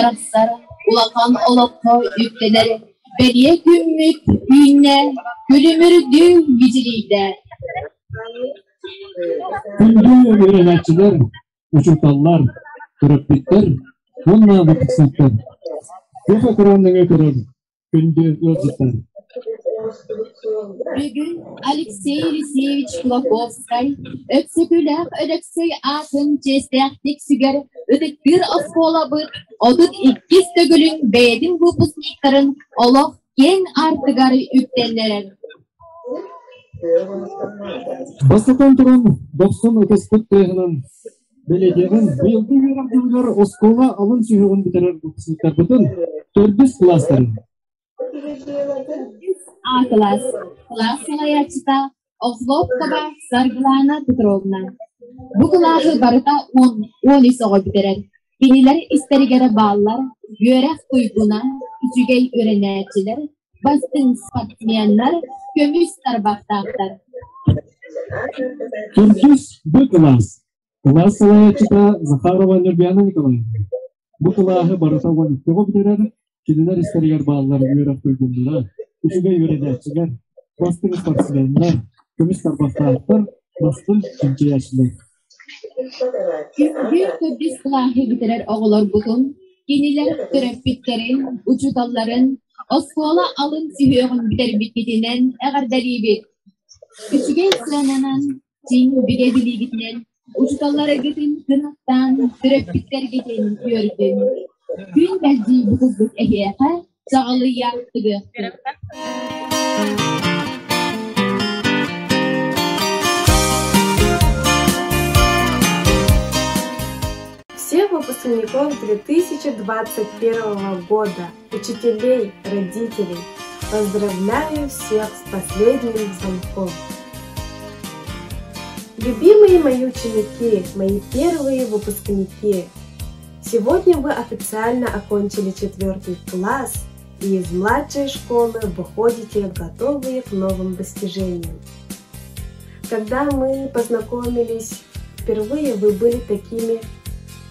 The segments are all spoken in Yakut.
арахсар, улахан олоххо үктэнэр бэлиэ күммүт үүннэ, күлүмүрдүү мичилийдэ. Күндү үөрэнээччилэр, учууталлар, төрөппүттэр уонна выпускниктар. Туох экран нөҥүө көрөр күндү ыалдьыттар. Бүгүн Алексей Елисеевич Кулаковскай Өксөкүлээх Өлөксөй аатын чиэстээхтик сүгэр ытыктыыр оскуолабыт 32-ис төгүлүн бэйэтин выпускниктарын олох киэҥ аартыгар үктэннэрэр. Бастатан туран, дохсун ытыспыт тыаһынан бэлиэтиэҕин быйылгы үөрэх дьылыгар оскуола алын сүһүөҕүн бүтэрэр выпускниктарбытын төрдүс кылаастарын А кылаас. Кылаас салайааччыта Охлопкова Саргылана Петровна. Бу кылааһы барыта 13 оҕо бүтэрэр. Кинилэр истэригэр бааллар үөрэх туйгуна, үчүгэй үөрэнээччилэр, бастыҥ спортсменнар, көмүс тарбахтаахтар. Төрдүс Б кылаас. Кылаас салайааччыта Захарова Нюрбияна Николаевна. Бу кылааһы барыта 12 оҕо бүтэрэр, кинилэр истэригэр бааллар үөрэх туйгуннара, үчүгэй үөрэнээччилэр, бастыҥ спортсменнар, көмүс тарбахтаахтар, бастыҥ чинчийээччилэр. Күндү төрдүс кылааһы бүтэрэр оҕолорбутун, кинилэр төрөппүттэрин, учууталларын, оскуола алын сүһүөҕүн бүтэрбиккитинэн эҕэрдэлиибит! Үчүгэй сыананан, чиҥ бигэ билиигитинэн учууталларгытын кынаттаан, төрөппүттэргитин үөрдүҥ! Күн мэлдьи бу курдук эһиэхэ чаҕылыйа тыгыахтын! Всех выпускников 2021 года, учителей, родителей, поздравляю всех с последним звонком. Любимые мои ученики, мои первые выпускники, сегодня вы официально окончили четвертый класс и из младшей школы выходите готовые к новым достижениям. Когда мы познакомились впервые, вы были такими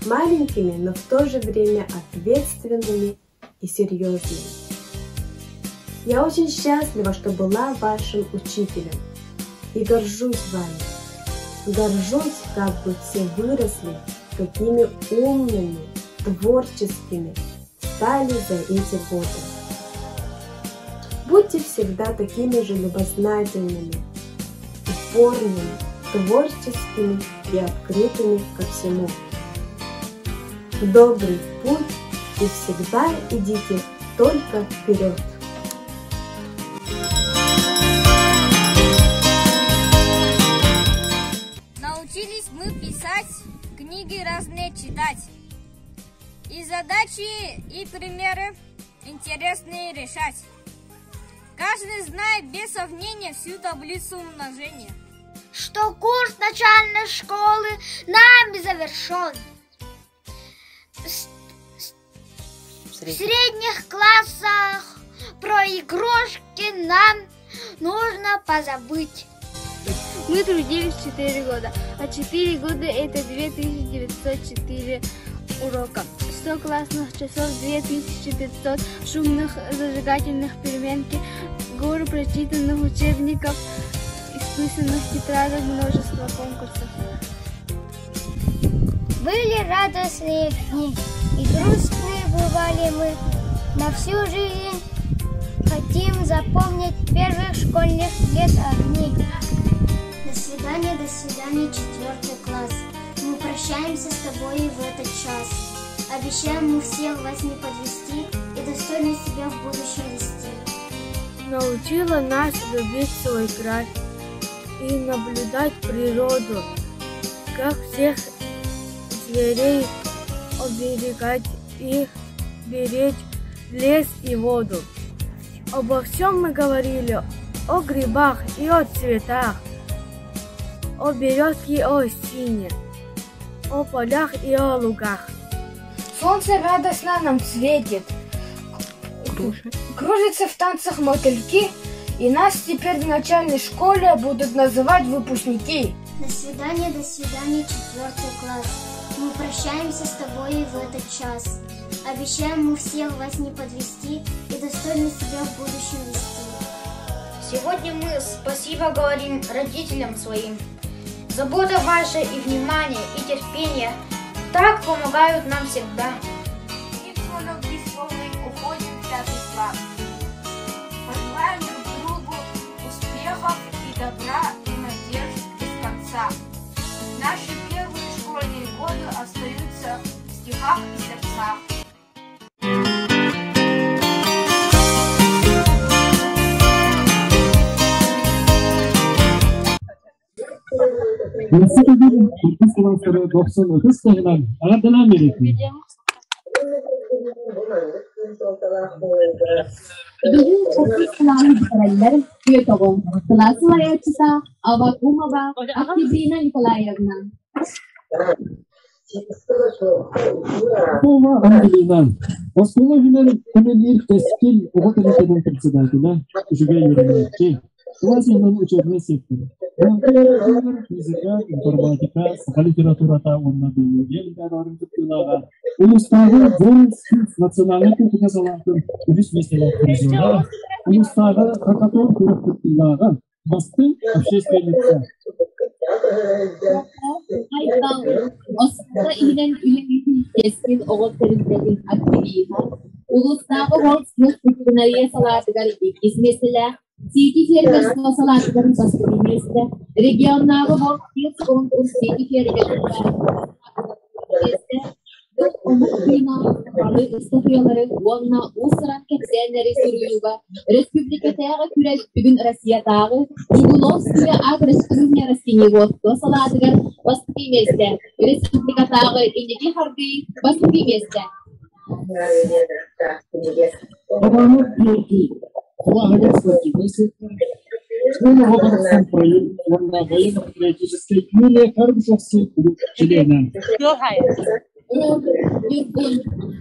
маленькими, но в то же время ответственными и серьезными. Я очень счастлива, что была вашим учителем и горжусь вами. Горжусь, как вы все выросли, какими умными, творческими стали за эти годы. Будьте всегда такими же любознательными, упорными, творческими и открытыми ко всему. Добрый путь и всегда идите только вперед! Научились мы писать, книги разные читать. И задачи, и примеры интересные решать. Каждый знает без сомнения всю таблицу умножения. Что курс начальной школы нами завершен. В средних классах про игрушки нам нужно позабыть. Мы трудились 4 года, а 4 года это 2904 урока. 100 классных часов, 2500 шумных зажигательных переменки, горы прочитанных учебников, исписанных тетрадок, множество конкурсов. Были радостные дни и грустные бывали мы. На всю жизнь хотим запомнить первых школьных лет огни. До свидания, до свидания, четвертый класс. Мы прощаемся с тобой в этот час. Обещаем мы всех вас не подвести и достойно себя в будущем вести. Научила нас любить свой край и наблюдать природу, как всех зверей оберегать их, беречь лес и воду. Обо всем мы говорили, о грибах и о цветах, о березке и о осине, о полях и о лугах. Солнце радостно нам светит, кружатся в танцах мотыльки, и нас теперь в начальной школе будут называть выпускники. До свидания, до свидания, четвертый класс. Мы прощаемся с тобой в этот час. Обещаем мы всех вас не подвести и достойно себя в будущем вести. Сегодня мы спасибо говорим родителям своим. Забота ваша и внимание, и терпение так помогают нам всегда. Ни любви с волны уходим в пятый класс. Пожелаем друг другу успехов и добра и надежд без конца. Наши первые школьные годы остаются в стихах и сердцах. Өссө төгүл иккис кылаастары дохсун ытыс таһынан аҕардалаан биэриэхпин. Бүгүн иккис кылааһы бүтэрэллэр түөрт оҕо. Кылаас салайааччыта Аввакумова Октябрина Николаевна. Оскуола Ангелина, оскуола иһинэн үлэлиир Кэскил оҕо кэмитиэтин председателэ, үчүгэй үөрэнээччи, кылаас иһинэн учебнай сектор, физика, информатика, саха литературата уонна биология олимпиадаларын кыттыылааҕа, улуустааҕы WorldSkills национальнай куукуна салаатын үһүс миэстэлээх призера, улуустааҕы хакатон күрэх кыттыылааҕа, бастыҥ общественница. Айтал, оскуола иһинэн үлэлиир Кэскил оҕо тэрилтэтин активиһа, улуустааҕы WorldSkills ветеринария салаатыгар иккис миэстэлээх, Сити фермерство салаатыгар бастакы миэстэ, регионнааҕы WorldSkills конкурс Сити фермерство миэстэ, омук тыына сахалыы ыстатыйалары уонна уус-уран кэпсээннэри суруйууга республикатааҕы күрэс бүгүн Россиятааҕы Чугуновское агроструктурное растениеводство салаатыгар бастакы миэстэ, республикатааҕы Инники хардыы бастакы миэстэ. Абаанар Георгий кылааһыгар спортивнай сектор, школа барахсан проект уонна военно-патриотическай Юлия Карбышевский клуб чилиэнэ. Ньургун,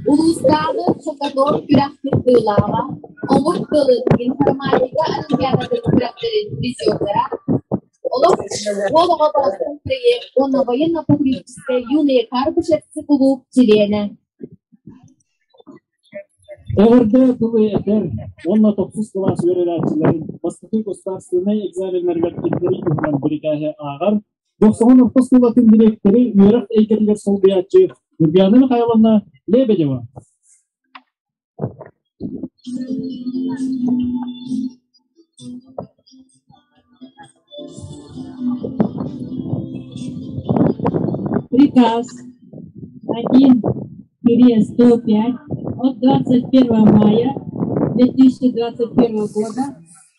улуустааҕы Шокотор күрэх кыттыылааҕа, омук тылын, информатика олимпиадатын күрэхтэрин призердара, Олох уол оҕо барахсан проект уонна военно-патриотическай Юные Карбышевцы кулууп чилиэнэ. Эҕэрдэ тылы этэр уонна тохсус кылаас үөрэнээччилэрин бастакы государственнай экзаменнарыгар киллэрии туһунан бирикээһи ааҕар Дьохсоҕон орто оскуолатын дириэктэри үөрэх эйгэтигэр солбуйааччы Нургияна Михайловна Лебедева. Приказ 1-105 от 21 мая 2021 года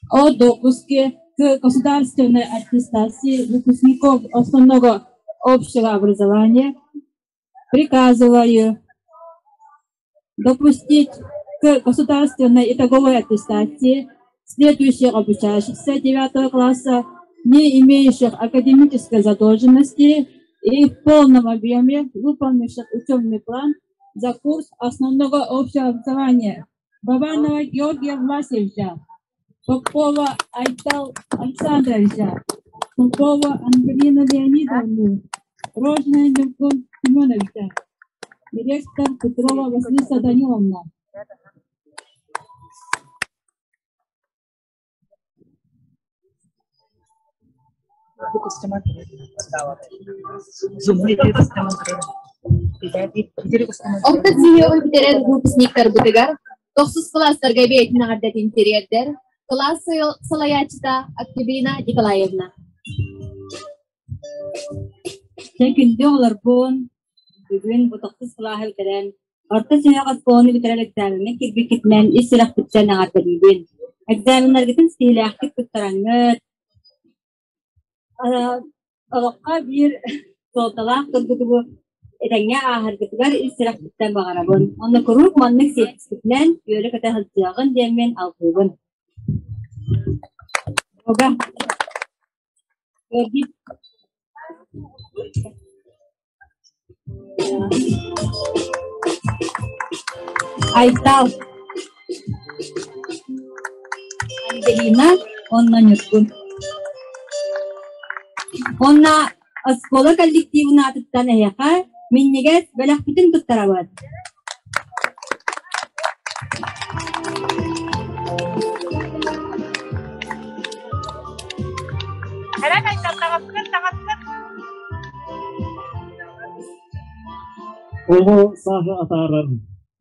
о допуске к государственной аттестации выпускников основного общего образования приказываю допустить к государственной итоговой аттестации следующих обучающихся 9 класса, не имеющих академической задолженности и в полном объеме выполнивших учебный план за курс основного общего образования Бабанова Георгия Власевича, Попова Айтал Александровича, Попова Ангелину Леонидовну, Рожина Нюркун Семеновича, директор Петрова Василиса Даниловна. Орто сүһүөҕү бүтэрэр выпускниктарбытыгар тохсус кылаастарга бэйэтин эҕэрдэтин тириэрдэр кылаас салайааччыта Октябрина Николаевна. Дьэ күндү оҕолорбун, бүгүн бу тохсус кылааһы бүтэрэн, орто сүһүөх оскуоланы бүтэрэр экзамеҥҥа киирбиккитинэн ис сүрэхпиттэн эҕэрдэлиибин. Экзаменнаргытын ситиһиилээхтик туттараҥҥыт, Олоххо биир суолталаах тургутугу этэҥҥэ ааһаргытыгар ис сүрэхпиттэн баҕарабын. Онно куруук маннык сиэттиспитинэн үөрэ-көтө сылдьыаҕын диэммин алгыыбын. Ога. Георгий. Айтал. Ангелина уонна Ньургун. Уонна оскуола коллективын аатыттан эһиэхэ Минньигэс бэлэхпитин туттарабыт. Оҕо сааһы атааран,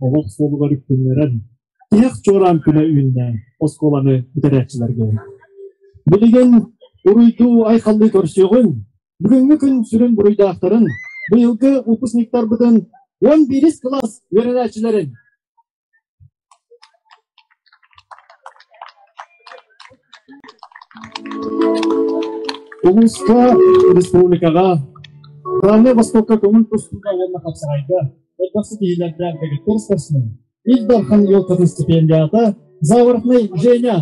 олох суолугар үктэннэрэн, тиһэх чуораан күнэ үүннэ оскуоланы бүтэрээччилэргэ. Билигин уруйдуу-айхаллыы көрсүөҕүҥ, бүгүҥҥү күн сүрүн буруйдаахтарын, быйылгы выпускниктарбытын 11 кылаас үөрэнээччилэрин Улууска, республикаҕа, Дальнай Востокка көҥүл тустууга уонна хапсаҕайга элбэх ситиһиилэрдээх дэгиттэр спортсмен Ил Дархан елкатын стипендиата Заворотный Женя.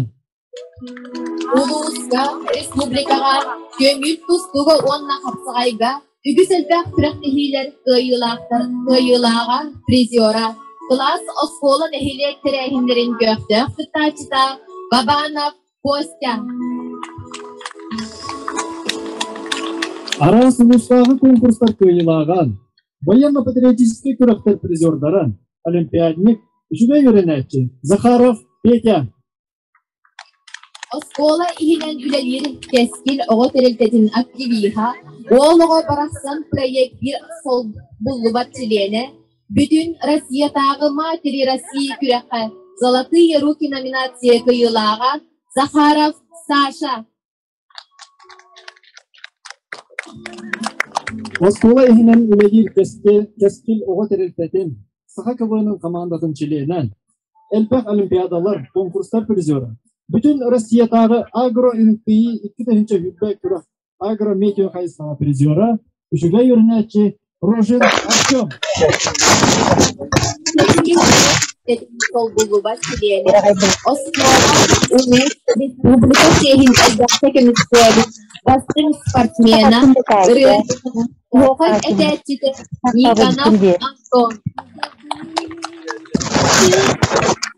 Улууска, республикаҕа көҥүл тустууга уонна хапсаҕайга үгүс элбэх күрэхтэһиилэр кыайыылаахтар кыайыылааҕа, призера, кылаас, оскуола, нэһилиэк тэрээһиннэрин көхтөөх кыттааччыта Бабанов Костя. Араас улуустааҕы конкурстар кыайыылааҕа, военно-патриотическай күрэхтэр призердара, олимпиадник, үчүгэй үөрэнээччи Захаров Петя. Оскуола иһинэн үлэлиир Кэскил оҕо тэрилтэтин активиһа, уол оҕо барахсан проект биир солбуллубат чилиэнэ, бүтүн Россиятааҕы Матери России күрэххэ «Золотые руки» номинация кыайыылааҕа Захаров Саша. Оскуола иһинэн үлэлиир Кэскил оҕо тэрилтэтин Саха КВН-ын хамаандатын чилиэнэ, элбэх олимпиадалар, конкурстар призера, бүтүн Россиятааҕы агро-НПИ 2020 күрэх агро-метео хайысхаҕа призера, үчүгэй үөрэнээччи Рожин Артем. Солбуллубат чилиэнэ, оскуола, улуус, республика чиэһин элбэхтэ көмүскээбит бастыҥ спортсмена, ырыаһыт, оһуохай этээччитэ Никонов Антон.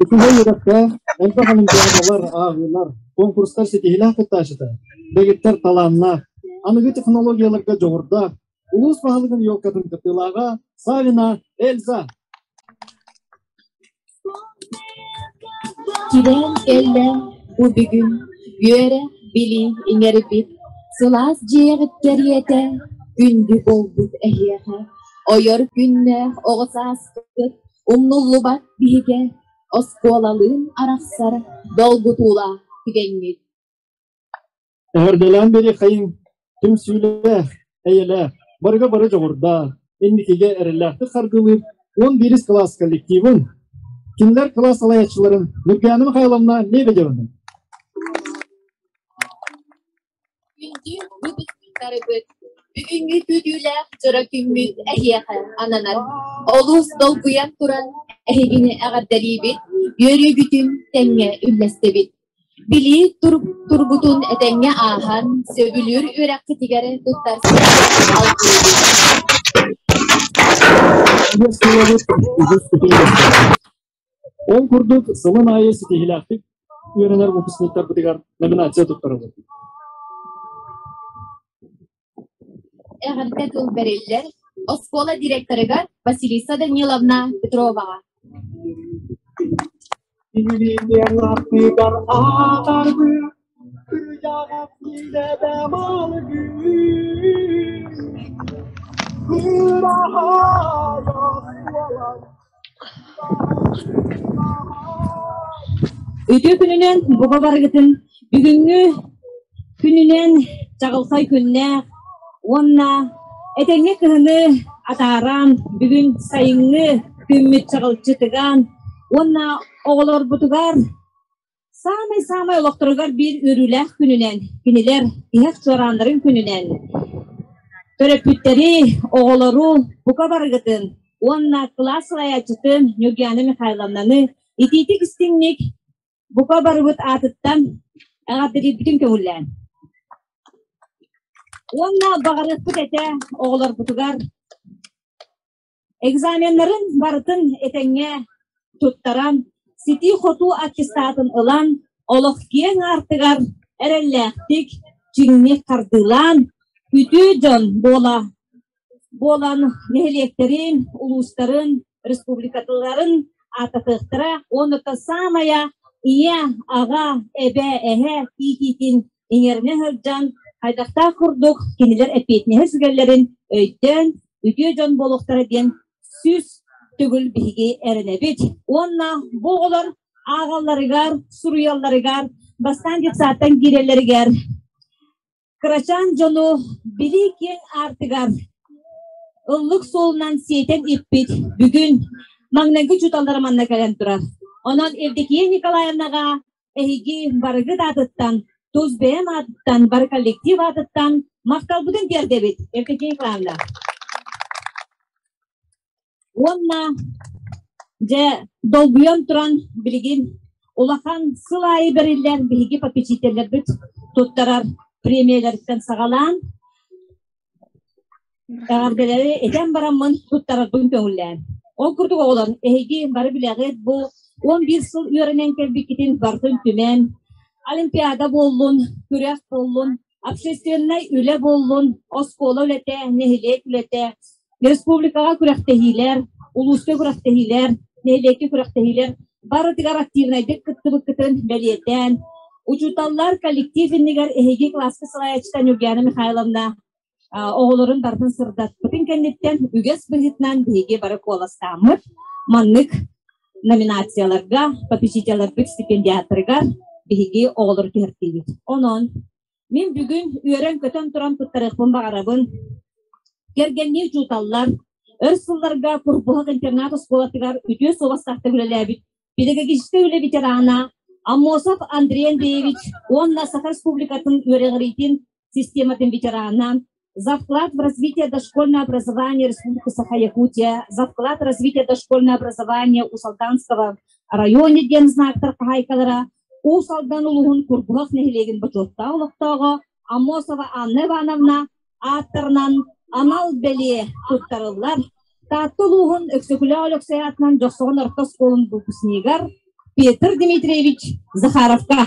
Үчүгэй үөрэхтээх, элбэх олимпиадалар, ааҕыылар, конкурстар ситиһиилээх кыттааччыта, дэгиттэр талааннаах, аныгы технологияларга дьоҕурдаах, улуус баһылыгын елкатын кыттыылааҕа Савина Эльза. Кирээн кэллэ бу бүгүн үөрэх билии иҥэрбит сылаас дьиэҕит кэриэтэ күндү буолбут эһиэхэ ойор күннээх оҕо сааскыт умнуллубат биһигэ оскуолалыын арахсар долгутуулаах түгэҥҥит. Эҕэрдэлээн биэриэххэйиҥ, түмсүүлээх, эйэлээх, барыга бары дьоҕурдаах, инникигэ эрэллээхтик харгылыыр 11 кылаас коллективын, кинилэр кылаас салайааччыларын Нургиана Михайловна Лебедеваны. Күндү выпускниктарыбыт, бүгүҥҥү күүтүүлээх дьоро күммүт эһиэхэ ананар. Олус долгуйан туран эһигини эҕэрдэлиибит, үөрүүгүтүн тэҥҥэ үллэстэбит. Билии тургутун этэҥҥэ ааһан, сөбүлүүр үөрэххитигэр туттарсан алгыыбыт. Ол курдук сылын аайы ситиһиилээхтик үөрэнэр выпускниктарбытыгар номинация туттарабыт. Эҕэрдэ тыл бэриллэр оскуола директорыгар Василиса Даниловна Петроваҕа. Үтүө күнүнэн бука барыгытын бүгүҥҥү күнүнэн чаҕылхай күннээх уонна этэҥҥэ кыһыны атааран бүгүн сайыҥҥы күммүт чаҕылчы тыган уонна оҕолорбутугар саамай-саамай олохторугар биир үөрүүлээх күнүнэн кинилэр тиһэх чуорааннарын күнүнэн төрөппүттэри, оҕолору бука барыгытын уонна кылаас салайааччытын Ньургуяна Михайловнаны итиитик истиҥник бука барыбыт аатыттан эҕэрдэлиирбитин көҥүллээн. Уонна баҕарыахпыт этэ оҕолорбутугар Экзаменнарын барытын этэҥҥэ туттаран, ситии-хотуу аттестатын ылан, олох киэҥ аартыгар эрэллээхтик, чиҥник хардыылаан, үтүө дьон буола буолан нэһилиэктэрин, улуустарын, республикаларын ааттатыахтара уонна саамайа ийэ, аҕа, эбэ, эһэ иитиитин иҥэринэ сылдьан хайдахтаах курдук кинилэр эппиэтинэһи сүгэллэрин өйдөөн үтүө дьон буолуохтара диэн 100 төгүл биһиги эрэнэбит. Уонна бу оҕолор ааҕалларыгар, суруйалларыгар, бастаан детсадтан киирэллэригэр кырачаан дьону билии киэҥ аартыгар ыллык суолунан сиэтэн иппит бүгүн маҥнайгы учууталлара манна кэлэн турар. Онон Евдокия Николаевнаҕа эһиги барыгыт аатыттан, тус бэйэм аатыттан, бары коллектив аатыттан махталбытын тиэрдэбит, Евдокия Николаевна. Уонна дьэ долгуйан туран билигин улахан сыл аайы бэриллэр биһиги попечителлэрбит туттарар премияларыттан саҕалаан эҕэрдэлэри этэн бараммын туттарарбын көҥүллээн. Ол курдук оҕолор, эһиги бары билэҕит бу 11 сыл үөрэнэн кэлбиккитин барытын түмэн, олимпиада буоллун, күрэх буоллун, общественнай үлэ буоллун, оскуола үлэтэ, нэһилиэк үлэтэ, республикаҕа күрэхтэһиилэр, улууска күрэхтэһиилэр, нэһилиэккэ күрэхтэһиилэр барытыгар активнайдык кыттыбыккытын бэлиэтээн, учууталлар коллектив иннигэр эһиги кылааска салайааччыта Нюргиана Михайловна оҕолорун барытын сырдатпытын кэнниттэн үгэс быһыытынан биһиги бары куоластааммыт маннык номинацияларга попечителлэрбит стипендиаттарыгар биһиги оҕолору түһэртиибит. Онон мин бүгүн үөрэн-көтөн туран туттарыахпын баҕарабын. Кэргэннии учууталлар өр сылларга Курбуһах интернат оскуолатыгар үтүө суобастаахтык үлэлээбит педагогическай үлэ ветерана Аммосов Андрей Андреевич уонна Саха Республикатын үөрэҕириитин систематын ветерана, за вклад в развитие дошкольного образования Республики Саха-Якутия, за вклад в развитие дошкольного образования Уус-Алданского района диэн знактар хаһаайкалара, Уус Алдан улууһун Курбуһах нэһилиэгин бочуоттаах олохтооҕо Аммосова Анна Ивановна ааттарынан анал бэлиэ туттарыллар. Таатта улууһун Өксөкүлээх Өлөксөй аатынан Дьохсоҕон орто оскуолун выпускнигар Петр Дмитриевич Захаровка.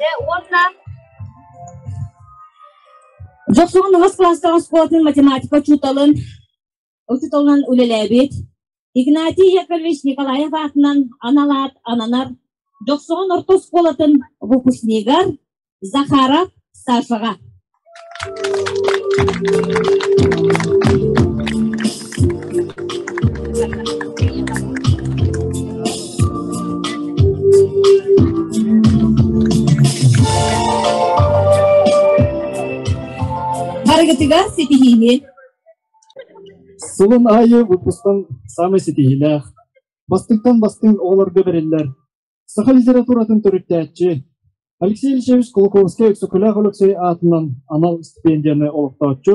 Дьэ уонна Дьохсоҕон аҕыс кылаастаах оскуолатын математика учууталын учууталынан үлэлээбит Игнатий Яковлевич Николаев аатынан анал аат ананар Дьохсоҕон орто оскуолатын выпускнигар Захаров Сашаҕа. Барыгытыгар ситиһиини. Сылын аайы выпустан саамай ситиһиилээх, бастыҥтан бастыҥ оҕолорго бэриллэр Саха литературатын төрүттээччи Алексей Ильичевич Кулаковскай-Өксөкүлээх Өлөксөй аатынан анал стипендияны олохтооччу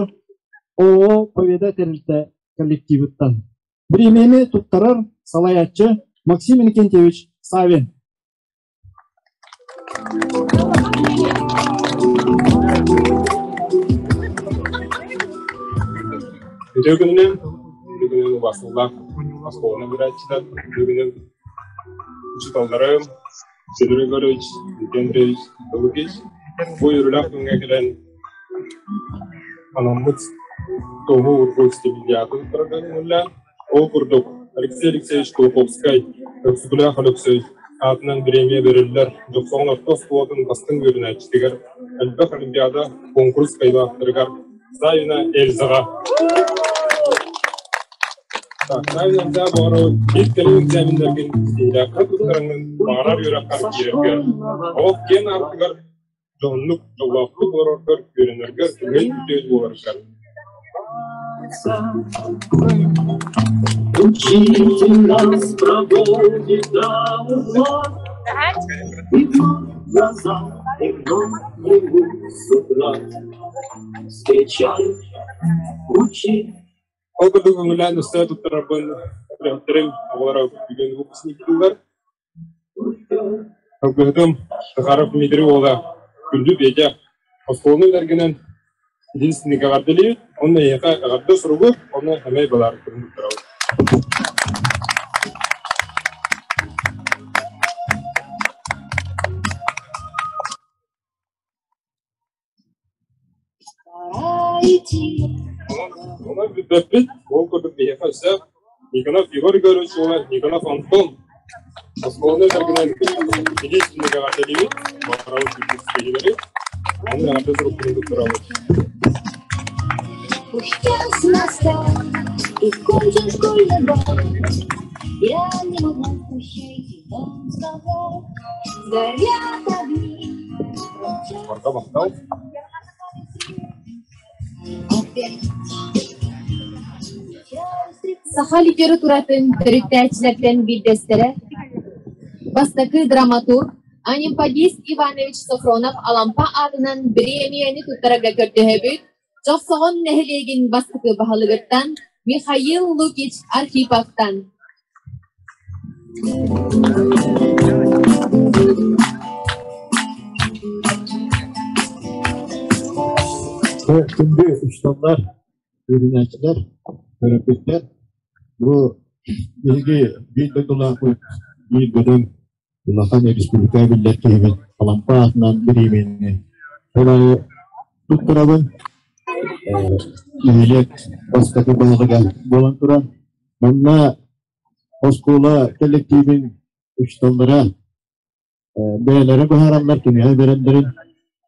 ООО «Победа» тэрилтэ коллективыттан. Бириэмийэни туттарар салайааччы Максим Иннокентьевич Савин. Үтүө күнүнэн, үтүө күнүнэн убаастабыллаах оскуоланы бүтэрээччилэр, үтүө күнүнэн учууталларым, Федор Егорович, Дмитрий Андреевич Лукич, бу үөрүүлээх күҥҥэ кэлэн анаммыт туоһу ургу стипендиатын туттарарга көҥүллээн, ол курдук Алексей Алексеевич Кулаковскай, Өксөкүлээх Өлөксөй аатынан бириэмийэ бэриллэр Дьохсоҕон орто оскуолатын бастыҥ үөрэнээччитигэр, элбэх олимпиада, куонкурус кыайыылаахтарыгар Савина Эльзаҕа. Савина Эльза баҕарабыт биир кэлим экзаменнаргын ситиһиилээххэ туттарыҥҥын баҕарар үөрэххэр киирэргэр, олох киэҥ аартыгар дьоһуннук, дьоллоохтук олороргор, үөрэнэргэр үчүгэй үтүө буоларгар. Учитель нас проводит до ума. Глаза и вновь бегут с утра. Встречают лучи. Ол курдук көҥүллээн өссө туттарарбын үөрэхтэрим оҕолоро бүгүн выпускниктыыллар. Алгыһытым Захаров Дмитрий уола күндү Петя оскуоланы бүтэргинэн единственный эҕэрдэлиибит уонна эйиэхэ эҕэрдэ суругу уонна эмэй балааркатын туттарабыт. Онон бүппэппит, ол курдук биһиэхэ өссө Никонов Егор Егорович уола Никонов Антон оскуоланы бүтэргинэн единственный эҕэрдэлиибит, баҕарабыт үрдүк ситиһиилэри, ону эҕэрдэ сурукпутун туттарабыт. Час настал, и кончен школьный бал. Я не могу прощайте вам сказать. Горят огни. Барга махтал. Саха литературатын төрүттээччилэртэн биирдэстэрэ, бастакы драматург Анемподист Иванович Софронов Алампа аатынан бириэмийэни туттарарга көрдөһөбүт Дьохсоҕон нэһилиэгин бастакы баһылыгыттан Михаил Лукич Архиповтан. Күндү учууталлар, үөрэнээччилэр, төрөппүттэр, бу биһиги биир дойдулаахпыт, биир бөдөҥ улахан республика биллэр киһибит Алампа аатынан бириэмийэни ол аайы туттарабын. Нэһилиэк бастакы баһылыга буолан туран, манна оскуола коллективин учууталлара бэйэлэрэ быһаараллар кинигэ бэрэллэрин.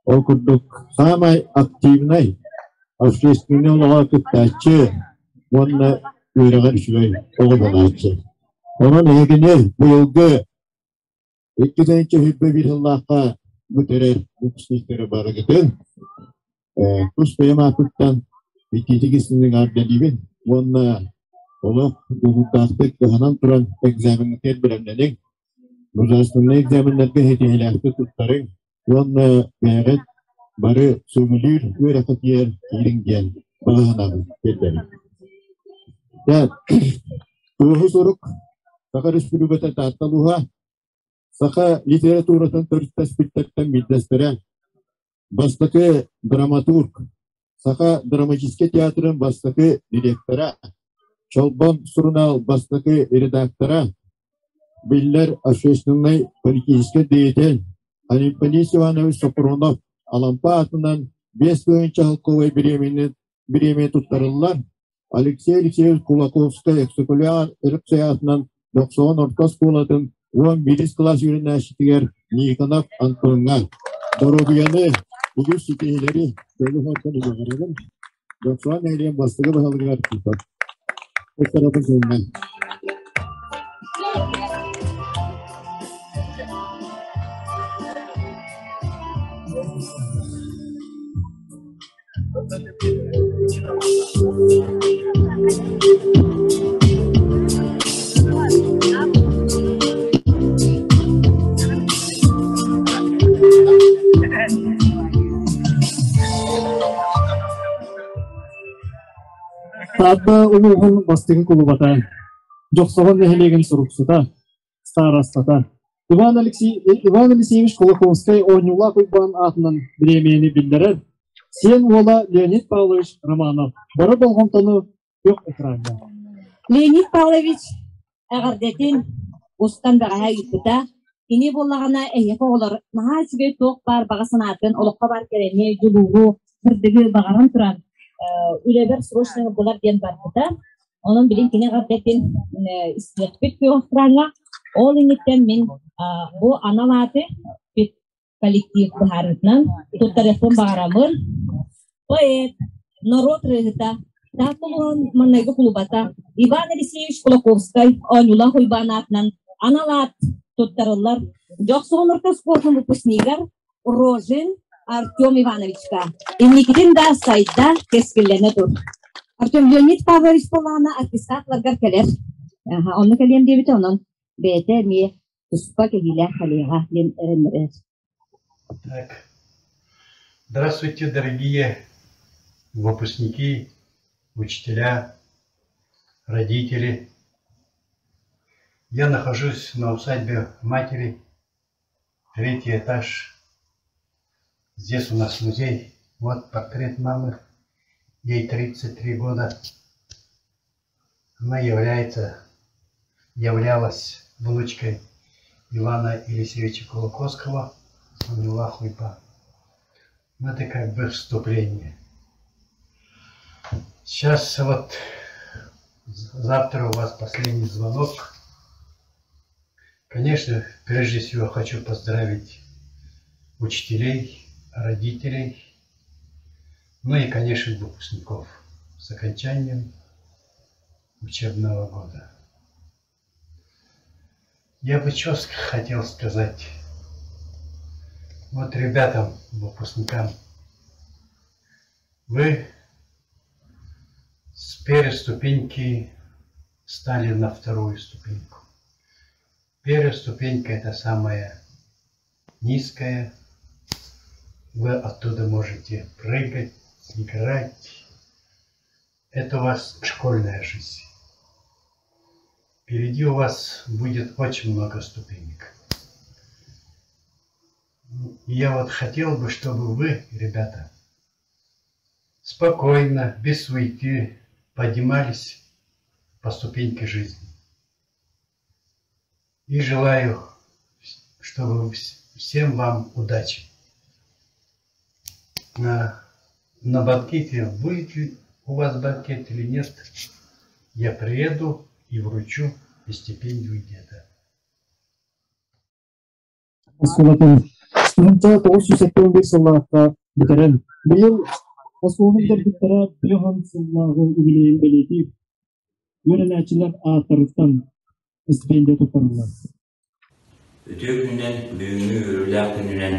Ол курдук саамай активнай общественнай олоҕо кыттааччы уонна үөрэҕэр үчүгэй оҕо буолааччы. Онон эһигини быйылгы 2 сүүрбэ сыллаахха бүтэрэр выпускниктары барыгытын тус бэйэм ааппыттан итиитик истиҥник эҕэрдэлиибин уонна олох дьоһуннаахтык кыһанан туран экзамеҥҥытыгар бэлэмнэниҥ, государственнай экзаменнарга ситиһиилээхтик туттарыҥ уонна бэйэҕит бары сөбүлүүр үөрэххитигэр киириҥ диэн баҕа санаабын тиэрдэбин. Туоһу сурук Саха Республиката Таатта улууһа саха литературатын төрүттэспиттэртэн биирдэстэрэ, бастакы драматург, Саха драматическай театрын бастакы директора, Чолбон сурунаал бастакы редактора, биллэр общественнай политическай деятель Анемподист Иванович Сопрунов Алампа аатынан 5 тыһыынча солкуобай бириэмийэ туттарыллар. Алексей Алексеевич Кулаковскай эксекуляр аатынан Дохсоҕон орто оскуолатын 11 кылаас үөрэнээччитигэр Никонов Антоҥҥа доруобуйаны, үгүс ситиһиилэри дьолу-соргуну баҕарабын. Дохсоҕон нэһилиэгин бастакы баһылыгар Туттарабын сылынан. Таатта улууһун бастыҥ кулубата, Дьохсоҕон нэһилиэгин суруксута, старостата Иван, Алексей, Иван Алексеевич Кулаковскай Оонньуулаах Уйбаан аатынан бириэмийэни биллэрэр сиэн уола Леонид Павлович Романов бары болҕомтону күөх экраҥҥа. Леонид Павлович эҕэрдэтин устан бэҕэһээ ыыппыта. Кини буоллаҕына эһиэхэ оҕолор наһаа үчүгэй туох баар баҕа санаатын, олоххо баар кэрэни, дьулууру, сырдыгы баҕаран туран үлэбэр срочно ылдылар диэн барбыта. Онон билин кини эҕэрдэтин истиэхпит күөх экраҥҥа. Ол инниттэн мин бу анал ааты коллектив быһаарыытынан туттарыахпын баҕараммын. Поэт, норуот ырыаһыта, Таатта улууһун маҥнайгы кулубата Иван Алексеевич Кулаковскай Оонньуулаах Уйбаан аатынан анал аат туттарыллар Дьохсоҕон орто оскуолатын выпускнигар Рожин Артем Ивановичка. Инникитин да сайда, кэскиллэнэ тур. Артем Леонид Павлович Полана аттестатларгар кэлэр. Онно кэлиэм диэбитэ, онон бэйэтэ эмиэ туспа кэһиилээх халиаҕа диэн эрэннэрэр. Так. Здравствуйте, дорогие выпускники, учителя, родители. Я нахожусь на усадьбе матери, третий этаж. Здесь у нас музей. Вот портрет мамы. Ей 33 года. Она является, являлась внучкой Ивана Елисеевича Кулаковского, Самила Хуйба. Ну, это как бы вступление. Сейчас вот завтра у вас последний звонок. Конечно, прежде всего хочу поздравить учителей, родителей, ну и, конечно, выпускников с окончанием учебного года. Я бы что хотел сказать вот ребятам, выпускникам, вы с первой ступеньки стали на вторую ступеньку. Первая ступенька – это самая низкая. Вы оттуда можете прыгать, играть. Это у вас школьная жизнь. Впереди у вас будет очень много ступенек. Я вот хотел бы, чтобы вы, ребята, спокойно, без суеты поднимались по ступеньке жизни. И желаю, чтобы всем вам удачи. На, на банкете, будет ли у вас банкет или нет, я приеду и вручу стипендию деда. Оскуолатын тыһыынча тоҕус сүүс сэттэ уон биир сыллаахха бүтэрэн, быйыл оскуоланы бүтэрбиттэрэ биэс сыллааҕы үбүлүөйүн бэлиэтиир үөрэнээччилэр ааттарыттан стипендия туттарыллар. Үтүө күнүнэн, бүгүҥҥү үөрүүлээх күнүнэн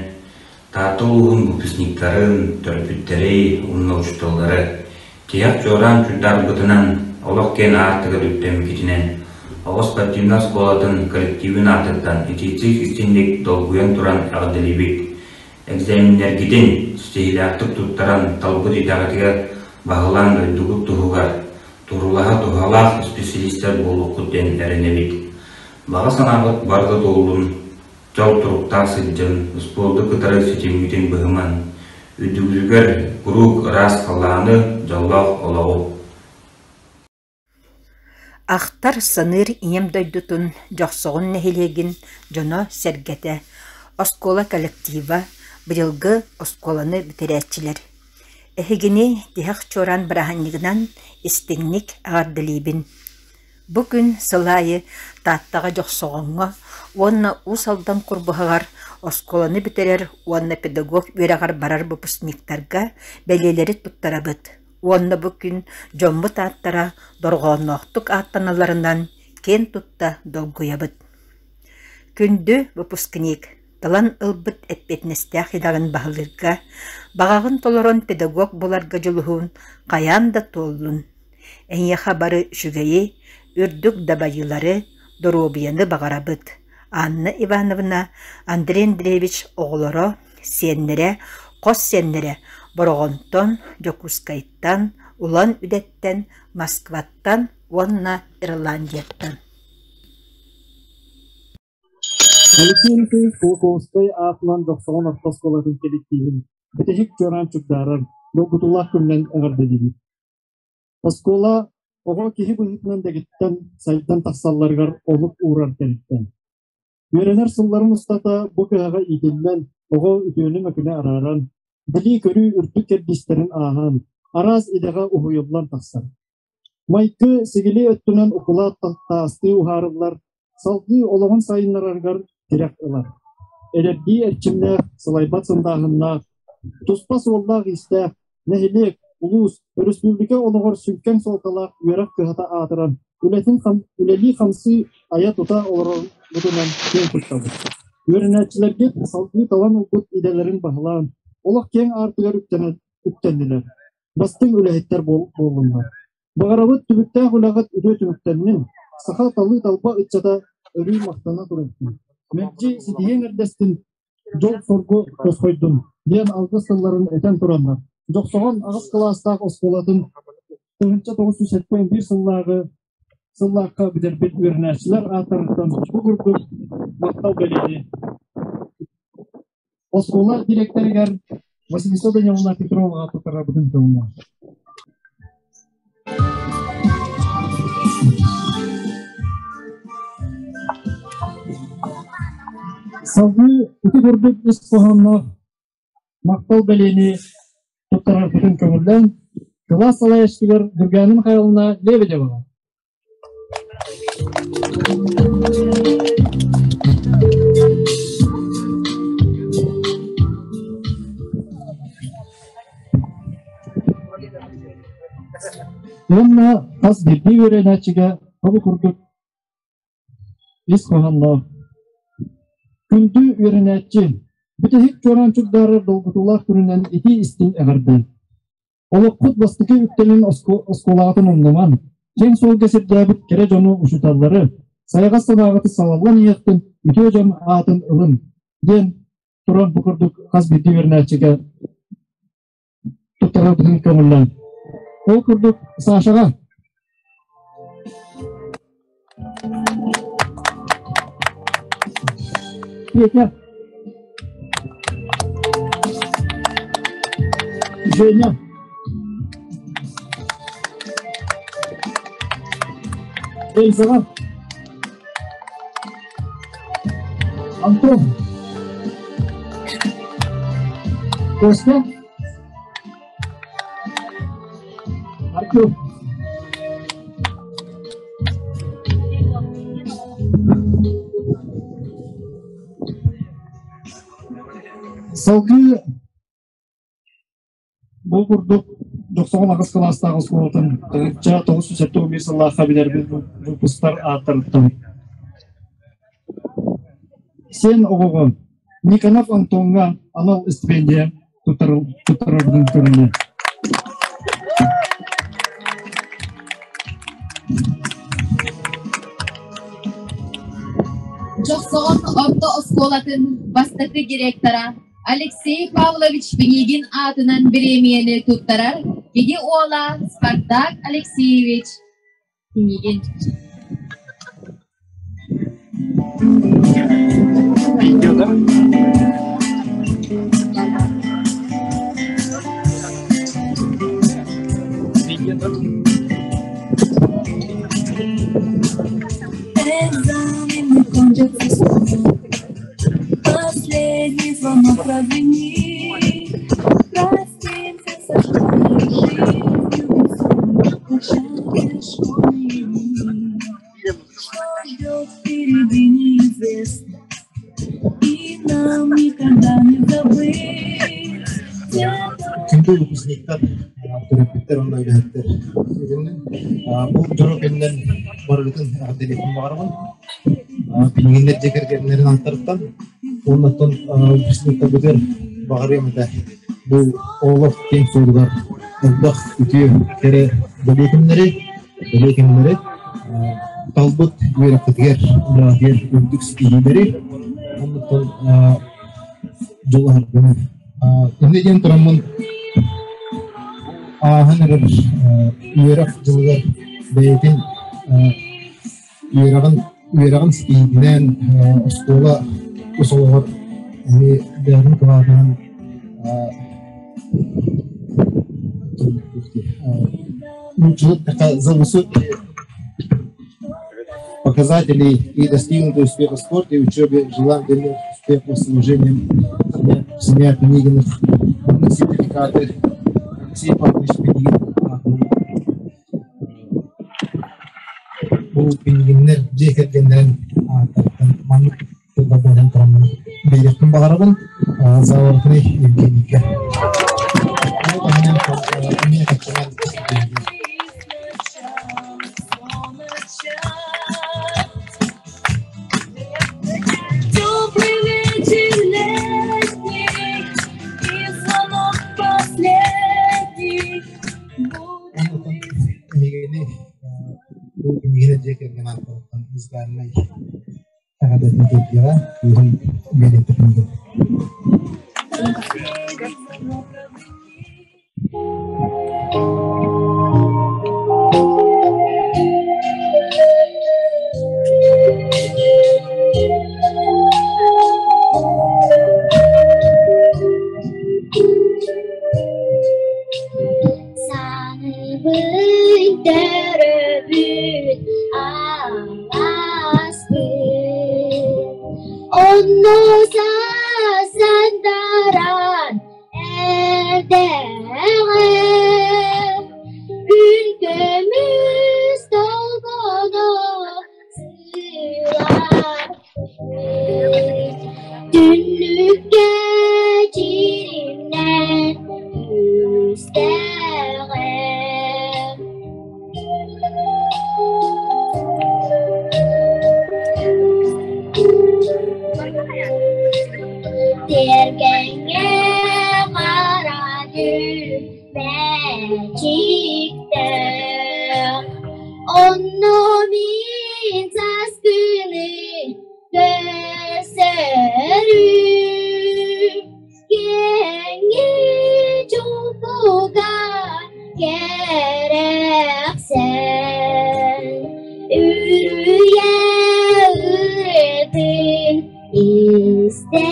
Таатта улууһун выпускниктарын, төрөппүттэри уонна учууталлары тиһэх чуораан чуйдарбытынан, олох киэн аартыгар үктэммиккитинэн оҕо спортивнай оскуолатын коллективын аатыттан итиитик истиҥник долгуйан туран эҕэрдэлиибит. Экзаменнэргитин ситиһиилээхтик туттаран талбыт идэҕитигэр баһылаан дойдугут туһугар туруулаһа туһалаах исписэлиистэр буолуоххут диэн эрэнэбит. Баҕа санаабыт барыта туоллун, дьол туруктаах сылдьан, успуорду кытары ситиммитин быһыман, үрдүгүтүгэр куруук ыраас халлааны, дьоллоох олоҕу. Ахтар, саныыр ийэм дойдутун Дьохсоҕун нэһилиэгин дьоно-сэргэтэ, оскуола коллектива, быйылгы оскуоланы бүтэрээччилэр. Эһигини тиһэх чуораан бырааһынньыгынан истиҥник эҕэрдэлиибин. Бу күн сыл аайы Тааттаҕа Дьохсоҕоҥҥо уонна Уус Алдан Курбуһаҕар оскуоланы бүтэрэр уонна педагог үөрэҕэр барар выпускниктарга бэлиэлэри туттарабыт уонна бу күн дьоммут ааттара дорҕоонноохтук ааттаналларынан киэн тутта долгуйабыт. Күндү выпускник, талан ылбыт эппиэтинэстээх идэҕин баһылыырга, баҕаҕын толорон педагог буоларга дьулуһуун хайаан да туоллун. Эйиэхэ бары үчүгэйи, үрдүк дабайыылары, доруобуйаны баҕарабыт. Анна Ивановна, Андрей Андреевич оҕолоро, сиэннэрэ, хос сиэннэрэ Бороҕонтон, Дьокуускайтан, Улан-Үдэттэн, Москваттан уонна Ирландияттан. Алексей Алексеевич Кулаковскай аатынан Дьохсоҕон орто оскуолатын кэлэктиибин бүтэһик чуораан чугдаарар долгутуулаах күнүнэн эҕэрдэлиибит. Оскуола оҕо киһи быһыытынан дэгиттэн сайдан тахсалларыгар олук уурар тэрилтэ. Үөрэнэр сылларын устата бу кыһаҕа иитиллэн, оҕо үтүөнү-мөкүнү арааран, билии-көрүү үрдүк кэрдиистэрин ааһан, араас идэҕэ уһуйуллан тахсар. Майгы сигили өттүнэн укулаат таастыы уһаарыллар, салгыы олоҕун сайыннарарыгар тирэх ылар. Эдэрдии эрчимнээх, сылайбат сындааһыннаах, туспа суоллаах-иистээх, нэһилиэк, улуус, өрөспүүбүлүкэ олоҕор сүҥкэн суолталаах үөрэх кыһата аатыран, үлэтин үлэлии-хамсыы айа-тута олорорбутунан киэн туттабыт. Үөрэнээччилэргит салгыы талан ылбыт идэлэрин баһылаан, олох киэҥ аартыгар үктэннилэр. Бастыҥ үлэһиттэр буоллуннар. Баҕарабыт түбүктээх үлэҕит үтүө түмүктэннин, саха талыы-талба ыччата өрүү махтана турунтун. Мэлдьи ситиһиэҥ эрдэстин. Дьол-соргу тосхойдун диэн алгыс тылларын этэн тураннар, Дьохсоҕон аҕыс кылаастаах оскуолатын 1971 сыллааҕы сыллаахха бүтэрбит үөрэнээччилэр ааттарыттан бу курдук махтал бэлиэни оскуола дириэктэригэр Василиса Даниловна Петроваҕа туттарарбытын көҥүллээх. Салгыы ити курдук ис хоһоонноох махтал бэлиэни туттарарбытын көҥүллээн, кылаас салайааччытыгар Нургана Михайловна Лебедеваҕа. Уонна хас биирдии үөрэнээччигэ бу курдук ис хоһоонноох Күндү үөрэнээччи, бүтэһик чуораан чугдаарар долгутуулаах күнүнэн итии-истиҥ эҕэрдэ! Олоххут бастакы үктэлин оскуолаҕытын умнумаҥ, киэҥ суолга сирдээбит кэрэ дьону учууталлары, сайаҕас санааҕытын салаллан иһиэхтин үтүө дьон аатын ылын диэн туран бу курдук хас биирдии үөрэнээччигэ туттарарбытын көҥүллээн. Ол курдук Сашаҕа Петя Женя Эльзаҕа Антон Костя Артур Салгыы Бу курдук Дьохсоҕон аҕыс кылаастаах оскуолатын 1971 сыллаахха билэрбит выпустар ааттарыттан Сиэн оҕоҕо Никонов Антоҥҥа анал стипендия туттарарбытын көрүнэ. Дьохсоҕон орто оскуолатын бастакы директора Алексей Павлович Пинигин аатынан бириэмийэни туттарар кини уола Спартак Алексеевич Пинигин. Видео, да? Видео, да? Экзамены кончатся скоро. Последний звонок прозвенит. Простимся со школьной жизнью. Прощайте, школьные дни. Что ждет впереди, неизвестно. И нам никогда не забыть. Күндү выпускниктар, төрөппүттэр уонна үлэһиттэр Бу дьоро кэмнэн барыгытын эҕэрдэлиэхпин баҕарабын. Билигиннэр дьиэ кэргэннэрин аттарыттан уоннаттан выпускниктарбытыгар баҕарыам этэ. Бу олох киэҥ суолугар элбэх үтүө кэрэ бэлиэ күннэри, бэлиэ кэмнэри талбыт үөрэххитигэр, үлэҕитигэр үрдүк ситиһиилэри, оннуттан дьулуһаргыны. Инньэ диэн тураммын ааһан эрэр үөрэх дьылыгар бэйэтин үөрэҕин үөрэҕин ситиһиитинэн оскуола тус олоҕор эмиэ бэйэтин кылаатынан за высокие показателей и достигнутый успеха в спорте и учебе желаем дальнейших успехов с уважением семья Пинигиных сертификаты Алексей Павлович Пинигин Бу Пинигиннэр дьиэ кэргэннэрин ааттарыттан маннык тыллардан тураммын биэриэхпин баҕарабын Заворотный Евгенийгэ. Бу таһынан эмиэ кэпсэнэн Теплый вечер летний и звонок последний. Эһигини бу кинигэни дьиэ кэргэн ааттарыттан музыкальнай эҕэрдэтин тиэрдиэҕэ кыыһым Виолетта Пинигин. Саныбын төрөбүт алааспын, Онно сардаран эрдэҕэ, Күн көмүс толбоно сыылар. Түннүккэ чиримнээн түстэҕэ. Тиэргэҥҥэ хара түүн мээчиктээх, Онно мин сааскыны көрсөрүм, Киэҥи чуумпуга кэрэхсээн, Үрүйэ ырыатын истэрим.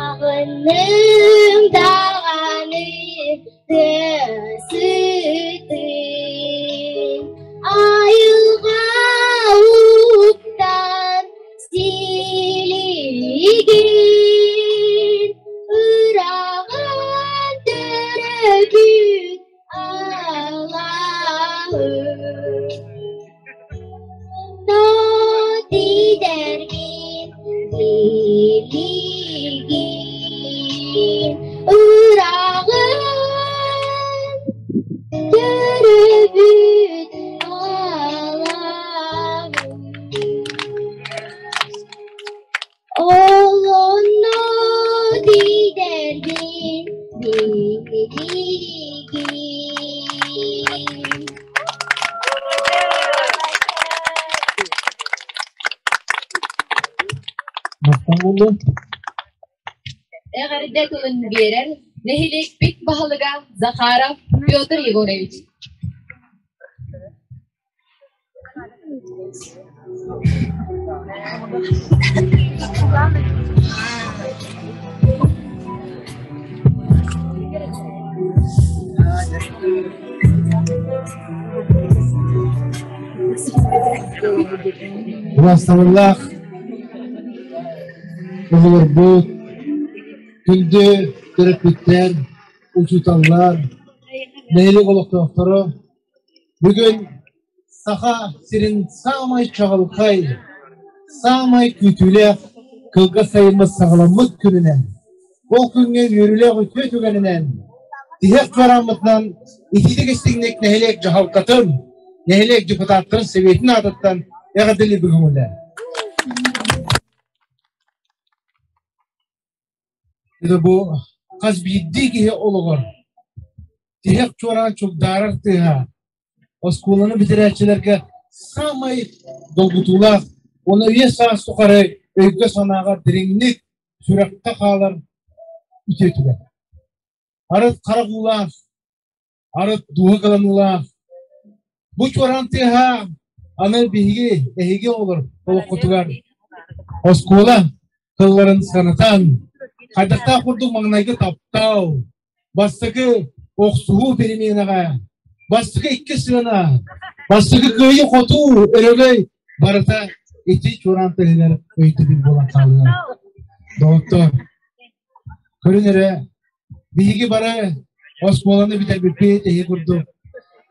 Аҕыным даҕаны тыасытын айылҕа уктан силигин ыраҕан төрөппүт алааһын Онно тиийдэргин билигин ыраҕын төрөбүт алааһын. Ол онно тиийдэргин билигин. Эҕэрдэ тылын биэрэр нэһилиэкпит баһылыга Захаров Петр Егорович. Убаастабыллаах оҕолорбут, күндү төрөппүттэр, учууталлар, нэһилиэк олохтоохторо, бүгүн Саха сирин саамай чаҕылхай, саамай күүтүүлээх кылгас сайыммыт саҕаламмыт күнүнэн, ол күҥҥэ үөрүүлээх үтүө түгэнинэн, тиһэх чуорааммытынан итиитик истиҥник нэһилиэк дьаһалтатын, нэһилиэк депутаттарын сэбиэтин аатыттан эҕэрдэлии бүгүҥүлэр. Бу хас биирдии киһи олоҕор тиһэх чуораан чугдаарар тыаһа оскуоланы бүтэрээччилэргэ саамай долгутуулаах уонна үйэ саас тухары өйгө-санааҕа дириҥник сүрэххэ хаалар үтүө түгэн. Арыт харах уулаах, арыт дууһа кыланыылаах. Бу чуораан тыаһа аны биһиги эһиги оҕолор олоххутугар оскуола тылларын санатан, хайдахтаах курдук маҥнайгы таптал, бастакы охсуһуу переменаҕа, бастакы икки сыана, бастакы кыайыы-хотуу өрөгөй барыта ити чуораан тыаһыгар өйдөбүл буолан хаалыа. Доҕоттор, көрүн эрэ, биһиги бары оскуоланы бүтэрбиппит эһи курдук.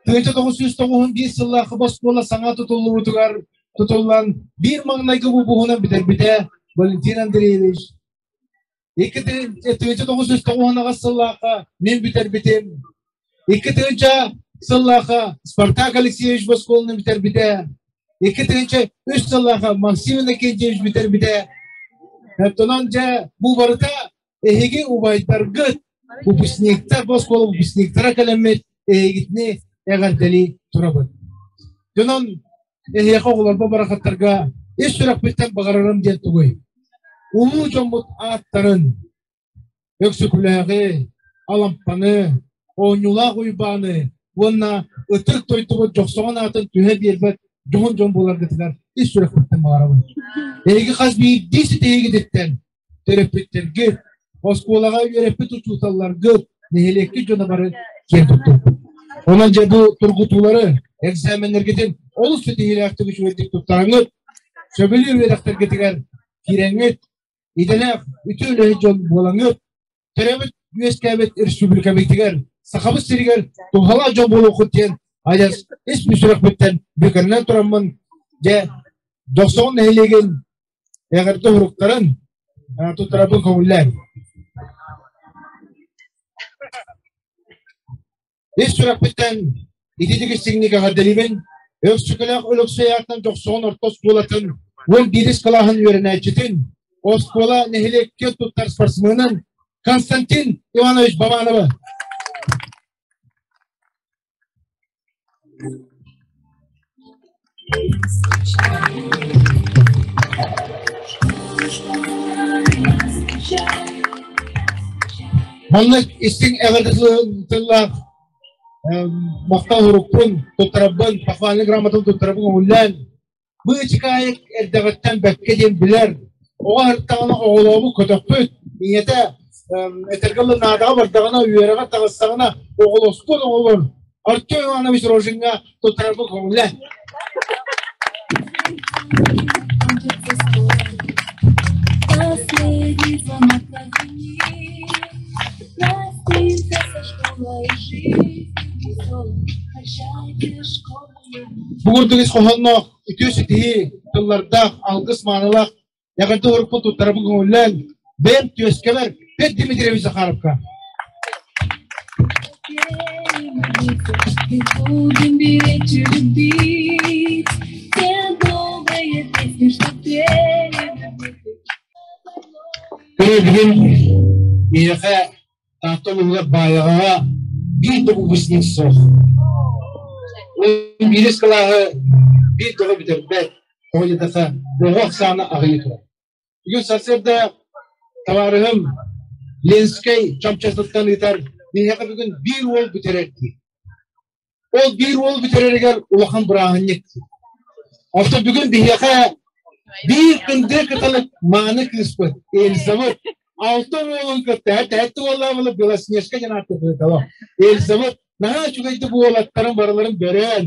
1991 сыллаахы оскуола саҥа тутуллубутугар тутуллан биир маҥнайгы бубуһунан бүтэрбитэ Валентин Андреевич. 1998 сыллаахха мин бүтэрбитим. 2000 сыллаахха Спартак Алексеевич оскуоланы бүтэрбитэ. 2003 сыллааха Максим Иннокентьевич бүтэрбитэ. Оттонон дьэ бу барыта эһиги убайдаргыт, выпускниктар, бу оскуола выпускниктара кэлэммит эһигитини эҕэрдэлии турабыт. Дьонон эһиэхэ оҕолорбо барахаттарга ис сүрэхпиттэн баҕарарым диэн тугуй? Улуу дьоммут ааттарын Өксөкүлээҕи, Алампаны, Оонньуулаах Уйбааны уонна ытык дойдубут Дьохсоҕон аатын түһэ биэрбэт дьоһун дьон буоларгытыгар ис сүрэхпиттэн баҕарабын. Эһиги хас биирдии ситиһиигититтэн төрөппүттэргит, оскуолаҕа үөрэппит учууталларгыт, нэһилиэккит дьоно бары киэн туттубут. Онон дьэ бу тургутуулары, экзаменнэргитин олус ситиһиилээхтик үчүгэйдик туттараҥҥыт, сөбүлүүр үөрэхтэргитигэр киирэҥҥит, идэлээх үтүө үлэһит дьон буолаҥҥыт, төрөөбүт үөскээбит республикабытыгар, Сахабыт сиригэр туһалаах дьон буолуоххут диэн адьас ис сүрэхпиттэн бүкэринэн тураммын, дьэ, Дьохсоҕон нэһилиэгин эҕэрдэ уруктарын туттарарбын көҥүллээн. Ис сүрэхпиттэн ититик истиҥник эҕэрдэлиибин. Өксөкөлөөх Өлөксөй аатынан Дьохсоҕон орто оскуолатын 11 кылааһын үөрэнээччитин, оскуола нэһилиэккэ туттар спортсменын Константин Иванович Бабановы. Маннык истиҥ эҕэрдэ тыллаах махтал урукпун туттарабын, похвальный грамотатын туттарабын көҥүллээн, быычыкаайык эрдэҕиттэн бэккэ диэн билэр, оҕо ыртаҕына оҕолообут көтөхпүт, ийэтэ этэргэ дылы наадаҕа бардаҕына, үөрэҕэ таҕыстаҕына оҕолоспут оҕолор Артем Иванович Рожиҥҥа туттарарбын көҥүллээн. Последний звонок прозвенит, Простимся со школой жизнью веселой. Прощайте, школа. Бу курдук ис хоһоонноох үтүө ситиһии тыллардаах алгыс маанылаах эҕэрдэ урукку туттарабын көҥүллээн бэйэм түөскэбэр Петр Дмитриевич Захаровка. Мы будем беречь и любить те добрые песни, что пели мы. Көрө миэхэ Таатта улууһугар Баайаҕаҕа биир да выпускник суох. Биирис кылааһы биир да бүтэрбэт. Тоҕо диэтэххэ, оҕо ахсаана аҕыйыы турар. Бүгүн сарсыарда табаарыһым Ленскэй Чамчатыттан ыытар биһиэхэ бүгүн биир уол бүтэрэр дии. Ол биир уол бүтэрэригэр улахан бырааһынньык. Оттон бүгүн биһиэхэ биир кындыы кыталык мааны кыыспыт Эльзабыт алта уолун кытта тэһэтти уоллаабылы Белоснежка диэн ааттыыр Эльзабыт наһаа үчүгэйдик уолаттарын барыларын бөрөөн,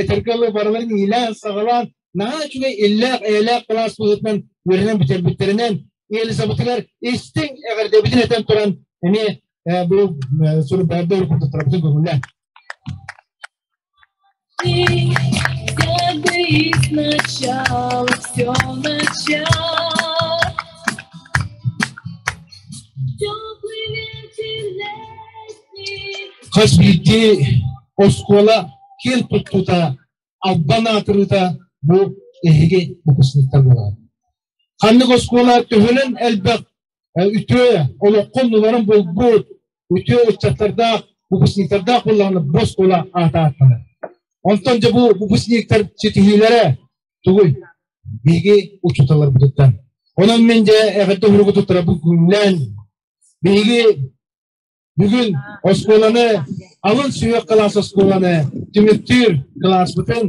этэргэ дылы барыларын иилээн-саҕалаан наһаа үчүгэй иллээх-эйэлээх кылаас быһыытынан үөрэнэн бүтэрбиттэринэн Эльзабытыгар истиҥ эҕэрдэбитин этэн туран эмиэ бу суруктарда уруккутуттарбытын көҥүллээн. Забыть сначала все начать. Теплый ветер летний. Хас биирдии оскуола киэн туттуута, албан аатырыыта бу эһиги выпускниктар буолар. Ханнык оскуола төһөнөн элбэх үтүө олоххо оннуларын булбут, үтүө ыччаттардаах, выпускниктардаах буоллаҕына бу оскуола аата ааттанар. Онтон дьэ бу выпускниктар ситиһиилэрэ тугуй? Биһиги учууталларбытыттан. Онон мин дьэ эҕэрдэ уһуругу туттарабын күннээн биһиги бүгүн оскуоланы алын сүһүөх кылаас оскуоланы түмүктүүр кылааспытын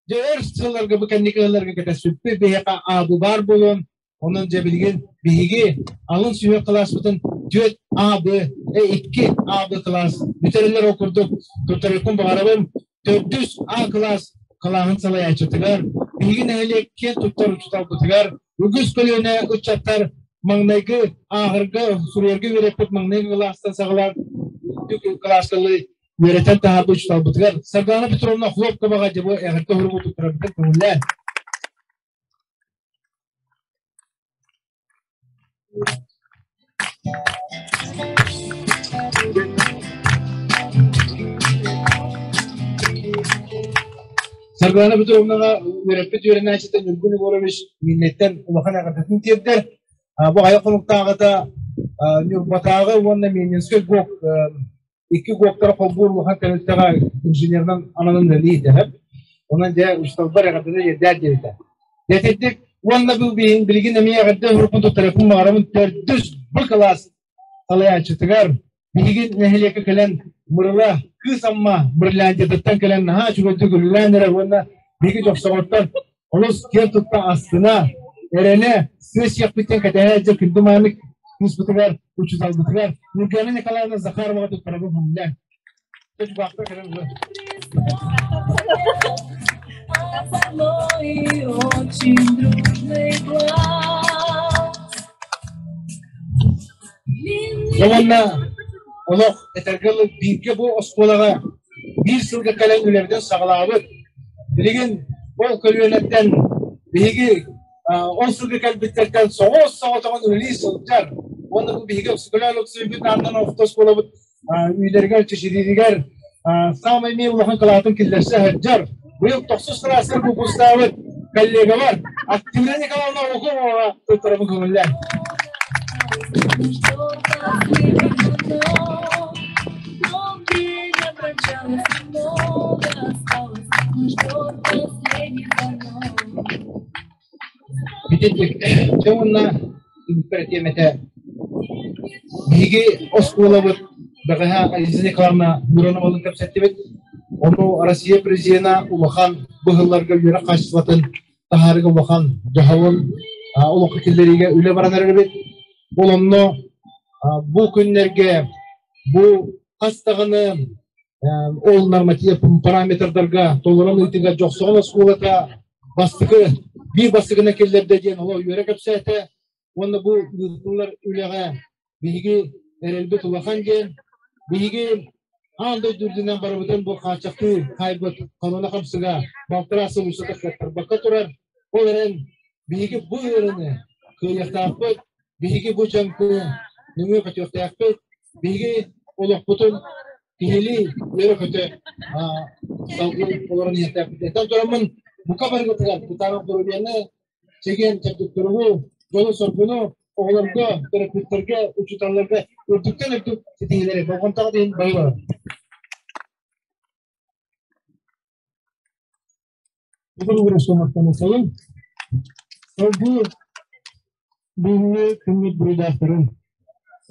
дьэ өр сылларга бу кэнники ыалларга кэтэспиппит биһиэхэ аабы баар буолуон онон дьэ билигин биһиги алын сүһүөх кылааспытын түөрт А Б икки А Б кылаас бүтэрэллэр ол курдук туттарыахпын баҕарабын төрдүс А кылаас кылааһын салайааччытыгар биһиги нэһилиэк киэн туттар учууталбытыгар үгүс көлүөнэ ыччаттар маҥнайгы ааҕарга, суруйарга үөрэппит маҥнайгы кылаастан саҕалаан үрдүк кылааскалы үөрэтэн таһаарбыт учууталбытыгар Сардаана Петровна Хлопковаҕа дьэ бу эҕэрдэ уһуругу туттарарбытын көҥүллээн. Саргылана Петровнаҕа үөрэппит үөрэнээччитэ Ньургун Егорович Миннэттэн улахан эҕэрдэтин тиэрдэр. Бу айа хонуктааҕыта Ньурбатааҕы уонна Ленинскэй ГОК икки ГОКтара холбуур улахан тэрилтэҕэ инженеринэн ананан үлэлии идэһэр. Онон дьэ учууталбар эҕэрдэтэ тиэрдээр диэбитэ. Дэтирдик уонна бу билигин эмиэ эҕэрдэ уруһуйун туттарыахпын баҕарабын төрдүс Б кылаас салайааччытыгар биһиги нэһилиэккэ кэлэн Мырыла Кыыс Амма Бриллиантитыттан кэлэн наһаа үчүгэйдик үлэлээн эрэр уонна биһиги дьохсоҕоттор олус киэн тутта астына эрэнэ сыа сиэхпиттэн кэтэһэ дьэ күндү мааны кыыспытыгар учууталбытыгар Ньургуяна Николаевна Захароваҕа туттарабын хүннээн Очень дружный класс. Уонна олох этэргэ дылы бииргэ бу оскуолаҕа биир сылга кэлэн үлэбитин саҕалаабыт. Билигин ол көлүөнэттэн биһиги ол сылга кэлбиттэртэн соҕус соҕотоҕун үлэлии сылдьар. Уонна бу биһиги Өксөкүлээх Өлөксөйбүт аатынан орто оскуолабыт үүнэригэр, чэчирииригэр саамай эмиэ улахан кылаатын киллэрсэ сылдьар. Быйыл тохсус кылааска выпустаабыт коллегалар Октябрина Николаевна Окумова туттарабын көҥүллээн. Бүтүннүк дьэ уонна түмүкпэр этиэм этэ биһиги оскуолабыт бэҕэһээ Алиса Николаевна Мироновалыын кэпсэттибит. Ону Россия президена улахан быһылларга үөрэх хаачыстыбатын таһаарыыга улахан дьаһалын олоххо киллэриигэ үлэ баран эрэр эбит. Ол онно бу күннэргэ бу хас даҕаны ол норматив параметрдарга толорон ыытыыга Дьохсоҕон оскуолата бастакы биир бастакынан киллэрдэ диэн олох үөрэ кэпсээтэ уонна бу ыытыллар үлэҕэ биһиги эрэлбит улахан диэн биһиги аан дойду үрдүнэн барыбытын бу хааччахтыы хаайбыт корона хамсыга балтараа сыл устата кыаттарбакка турар. Ол эрэн биһиги бу ыарыыны кыайыахтаахпыт, биһиги бу дьаҥкы нөҥүө көтүөхтээхпит, биһиги олохпутун киһилии үөрэ-көтө салгыы олорон иһиэхтээхпит. Этэн тураммын бука барыгытыгар кытаанах доруобуйаны, чэгиэн чэбдик-туругу, дьолу-соргуну оҕолорго, төрөппүттэргэ, учууталларга үрдүктэн үрдүк ситиһиилэри болҕомтоҕо иһин баҕарабын. Салгыы бүгүҥҥү күммүт буруйдаахтарын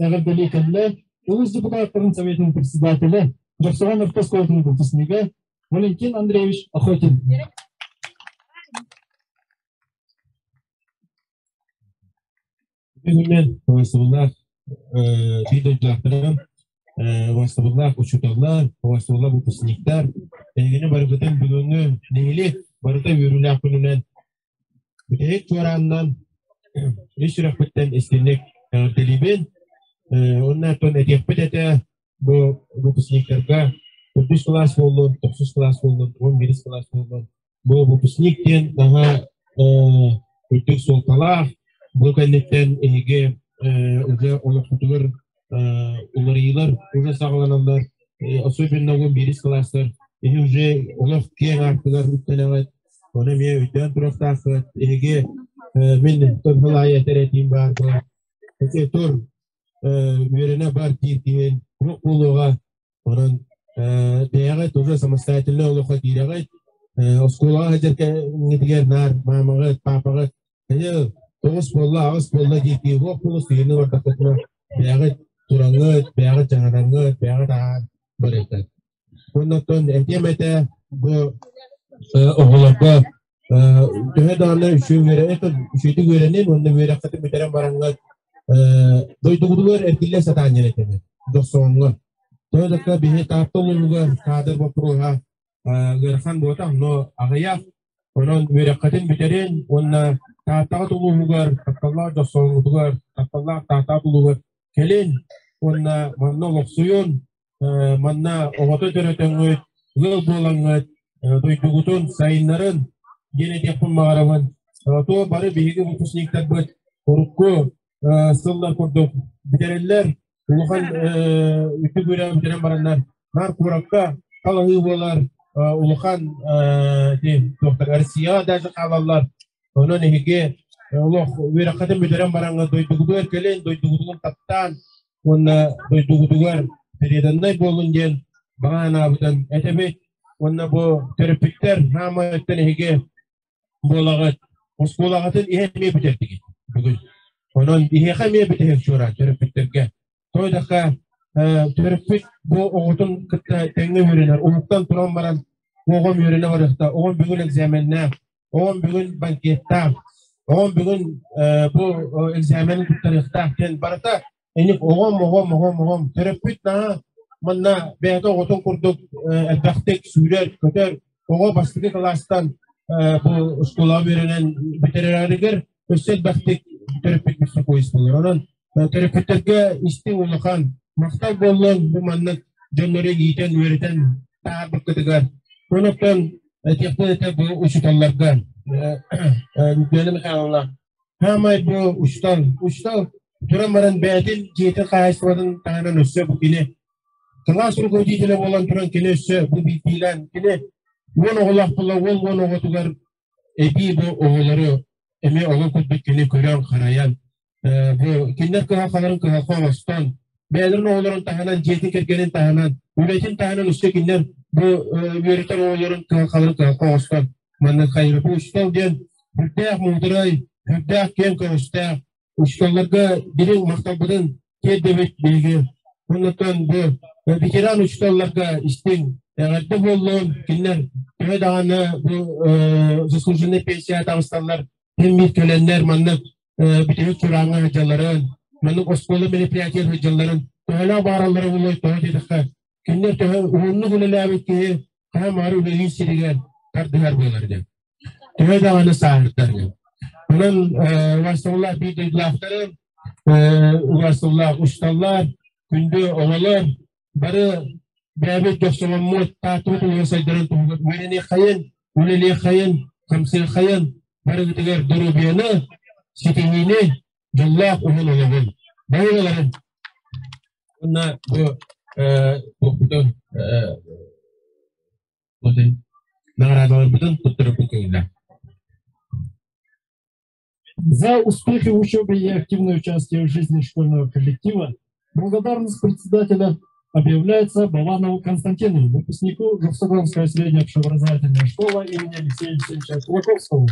эҕэрдэлии кэллэ улуус депутаттарын советын председателэ, Дьохсоҕон орто оскуолатын выпускнига Валентин Андреевич Охотин. Бүгүнэн убастабыллаах биир дойдулаахтарым, убастабыллаах учууталлар, убастабыллаах выпускниктар, эһигини барыбытын бүгүҥҥү нэһилиэк барыта үөрүүлээх күнүнэн бүтэһик чуораанынан ис сүрэхпиттэн истиҥник эҕэрдэлиибин. Уонна оттон этиэхпит этэ бу выпускниктарга төрдүс кылаас буоллун, тохсус кылаас буоллун, уон биирис кылаас буоллун Бу выпускник диэн наһаа үрдүк суолталаах. Бу кэнниттэн эһиги уже олоххутугар уларыйыылар уже саҕаланаллар. Особенно уон биирис кылаастар эһи уже олох киэҥ аартыгар үктэнэҕит. Ону эмиэ өйдөөн туруохтааххыт. Эһиги мин тыл этэр этиим баар буолар. Эти тур үөрэнэ бар диир киһи туох буолуоҕа. Онон бэйэҕит уже самостоятельно олоххо киирэҕит. Оскуолаҕа сылдьар кэмҥитигэр наар маамаҕыт, паапаҕыт тоҕус буолла, аҕыс буолла диэки уох буолус киһини бардаххытына бэйэҕит тураҥҥыт, бэйэҕит дьаһанаҥҥыт, бэйэҕит ааһан барыаххыт. Уонна оттон этиэм этэ бу оҕолорго төһө даҕаны үчүгэйдик үөрэнин уонна үөрэххитин бүтэрэн бараҥҥыт дойдугутугар эргиллэ сатаан диэн этэбин дохсоҥҥо. Төһө да биһи Таатта улууһугар каадыр боппуруоһа ыарахан буолбатах, но аҕыйах. Онон үөрэххитин бүтэрин уонна Тааттаҕыт улууһугар, тапталлаах Дьохсоҥҥутугар, тапталлаах Тааттаҕыт улууһугар кэлин уонна манна олохсуйун, манна оҕото төрөтөҥҥүт, ыал буолаҥҥыт, дойдугутун сайыннарын диэн этиэхпин баҕарабын. То бары биһиги выпускниктарбыт урукку сыллар курдук бүтэрэллэр, улахан үрдүк үөрэҕи бүтэрэн бараннар наар куоракка талаһыы буолар, улахан туохтар Россияҕа даже хаалаллар. Онон эһиги олох үөрэххитин бүтэрэн бараҥҥа дойдугутугар кэлин, дойдугутугун таптаан уонна дойдугутугар преданнай буолун диэн баҕа санаабытын этэбит. Уонна бу төрөппүттэр хаама өттөн эһиги буолаҕыт, оскуолаҕытын иһэ эмиэ бүтэрдигит бүгүн. Онон иһиэхэ эмиэ бүтэһик чуораан төрөппүттэргэ. Тойдахха төрөппүт бу оҕотун кытта тэҥҥэ үөрэнэр, уһуктан туран баран оҕом үөрэнэ барыахта, оҕом бүгүн экзаменнаах, оҕом бүгүн банкеттаах, оҕом бүгүн бу экзамены туттарыахтаах диэн барыта эник оҕом, оҕом, оҕом, оҕом төрөппүт наһаа манна бэйэтэ оҕотун курдук элбэхтик сүүрэр, көтөр, оҕо бастакы кылаастан бу оскуолаҕа үөрэнэн бүтэрэригэр өссө элбэхтик төрөппүт беспокоить буолар. Онон төрөппүттэргэ истиҥ улахан махтал буоллун бу маннык дьоннору иитэн үөрэтэн таһаарбыккытыгар. Онон этиэхпин этэ бу учууталларга Людмила Михайловна хаамай бу учуутал учуутал туран баран бэйэтин дьиэтин хаһаайыстыбатын таһынан өссө бу кини кылаас руководителэ буолан туран кини өссө бу биирдиилээн кини уон оҕолоох буолла уол уон оҕотугар эбии бу оҕолору эмиэ оҕо курдук кини көрөн-харайан бу кинилэр кыһалҕаларын кыһалҕа оҥостон бэйэлэрин оҕолорун таһынан дьиэтин кэргэнин таһынан үлэтин таһынан өссө кинилэр бу үөрэтэр оҕолорун кыһалҕаларын кыһалҕа оҥостон манна хайыры бу учуутал диэн сүрдээх муударай сүрдээх киэҥ көҕүстээх учууталларга дириҥ махталбытын тиэрдэбит биһиги. Оннуттан бу ветеран учууталларга истиҥ эҕэрдэ буоллун. Кинилэр төһө даҕаны бу заслуженный пенсия таҕысталлар, син биир кэлэннэр маннык бүтэһик чурааҥҥа сылдьалларын, маннык оскуола мероприятие сылдьалларын төһөлөөх баараллара буолуой тоҕо диэтэххэ, кинилэр төһө уһуннук үлэлээбит киһи хаһан баҕар үлэлиир сиригэр тардыһар буолар диэн. Төһө даҕаны сааһырдар диэн. Онон убастабыллаах биир дойдулаахтарым, убастабыллаах учууталлар, күндү оҕолор, бары бэйэбит дьохсоломмут, тааттыбыт улууһа сайдарын туһугар үөрэниэххэйин, үлэлиэххэйин, хамсыаххайын, барыгытыгар доруобуйаны, ситиһиини, дьоллоох уһун олоҕун. Баһыыларын. Уонна бу туохпутун наҕараадаларбытын туттарарбыт көҥүллээх. За успехи в учебе и активное участие в жизни школьного коллектива благодарность председателя объявляется Баланову Константину, выпускнику Жовсогонской средней общеобразовательной школы имени Алексея Евсеевича Кулаковского.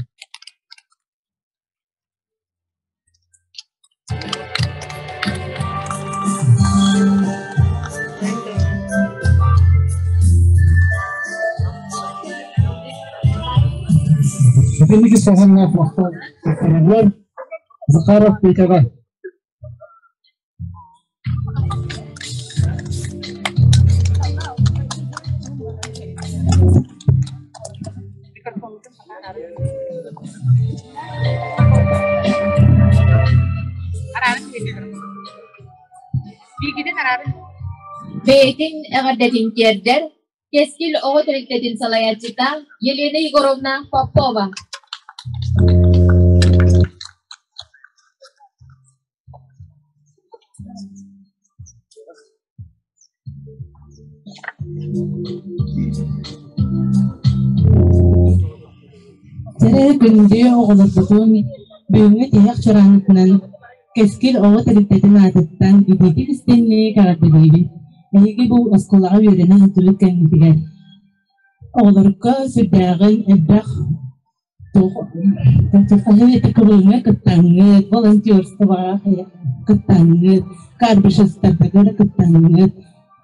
Бүгүнкү соһонноох махтал туттарыллар Захаров Петяҕа. Бэйэтин эҕэрдэтин тиэрдэр Кэскил оҕо тэрилтэтин салайааччыта Елена Егоровна Попова. Сэрэ күндү оҕолорбутун бүгүҥҥү тиһэх чорооҥҥутунан Кэскил оҕо тэрилтэтин аатыттан итиитик истиҥник эҕэрдэлиибин. Эһиги бу оскуолаҕа үөрэнэ сылдьыбыт кэмҥитигэр оҕолорго сүрдээҕин элбэх Кыбылыҥҥа кыттаҥҥыт, волонтерствоҕа кыттаҥҥыт, карбышевтарга кыттаҥҥыт,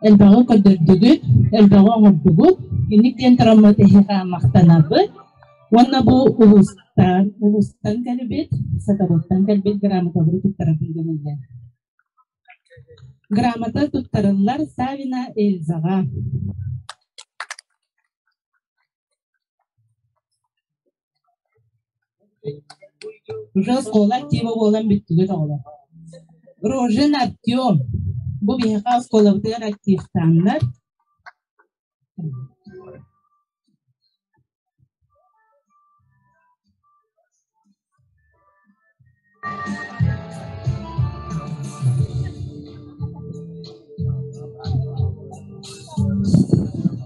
элбэҕи көрдөрдүгүт, элбэҕи оҥордугут. Инник диэн тураммыт эһиэхэ махтанабыт. Уонна бу улуустан, улуустан кэлбит, Сатабылтан кэлбит грамоталары туттарабын көҥүллээх. Грамота туттарыллар Савина Эльзаҕа. Уже оскуола актива буолан бүттүгүт оҕолор. Рожин Артем. Бу биһиэхэ оскуолабытыгар активтааннар.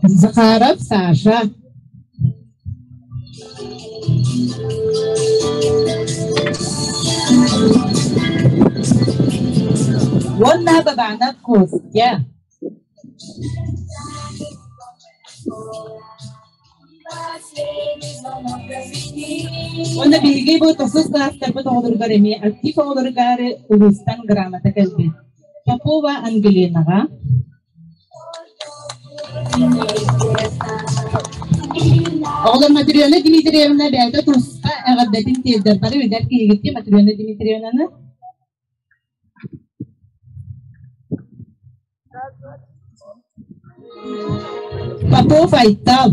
Захаров Саша. Уонна Бабанов Костя. Уонна биһиги бу тохсус кылаастарбыт оҕолоругар эмиэ актив оҕолоругар улуустан грамота кэлбит. Попова Ангелинаҕа, Оҕолор Матрена Дмитриевна бэйэтэ туспа эҕэрдэтин тиэрдэр бары билэр киһигит Матрена Дмитриевнаны. Попов Айтал.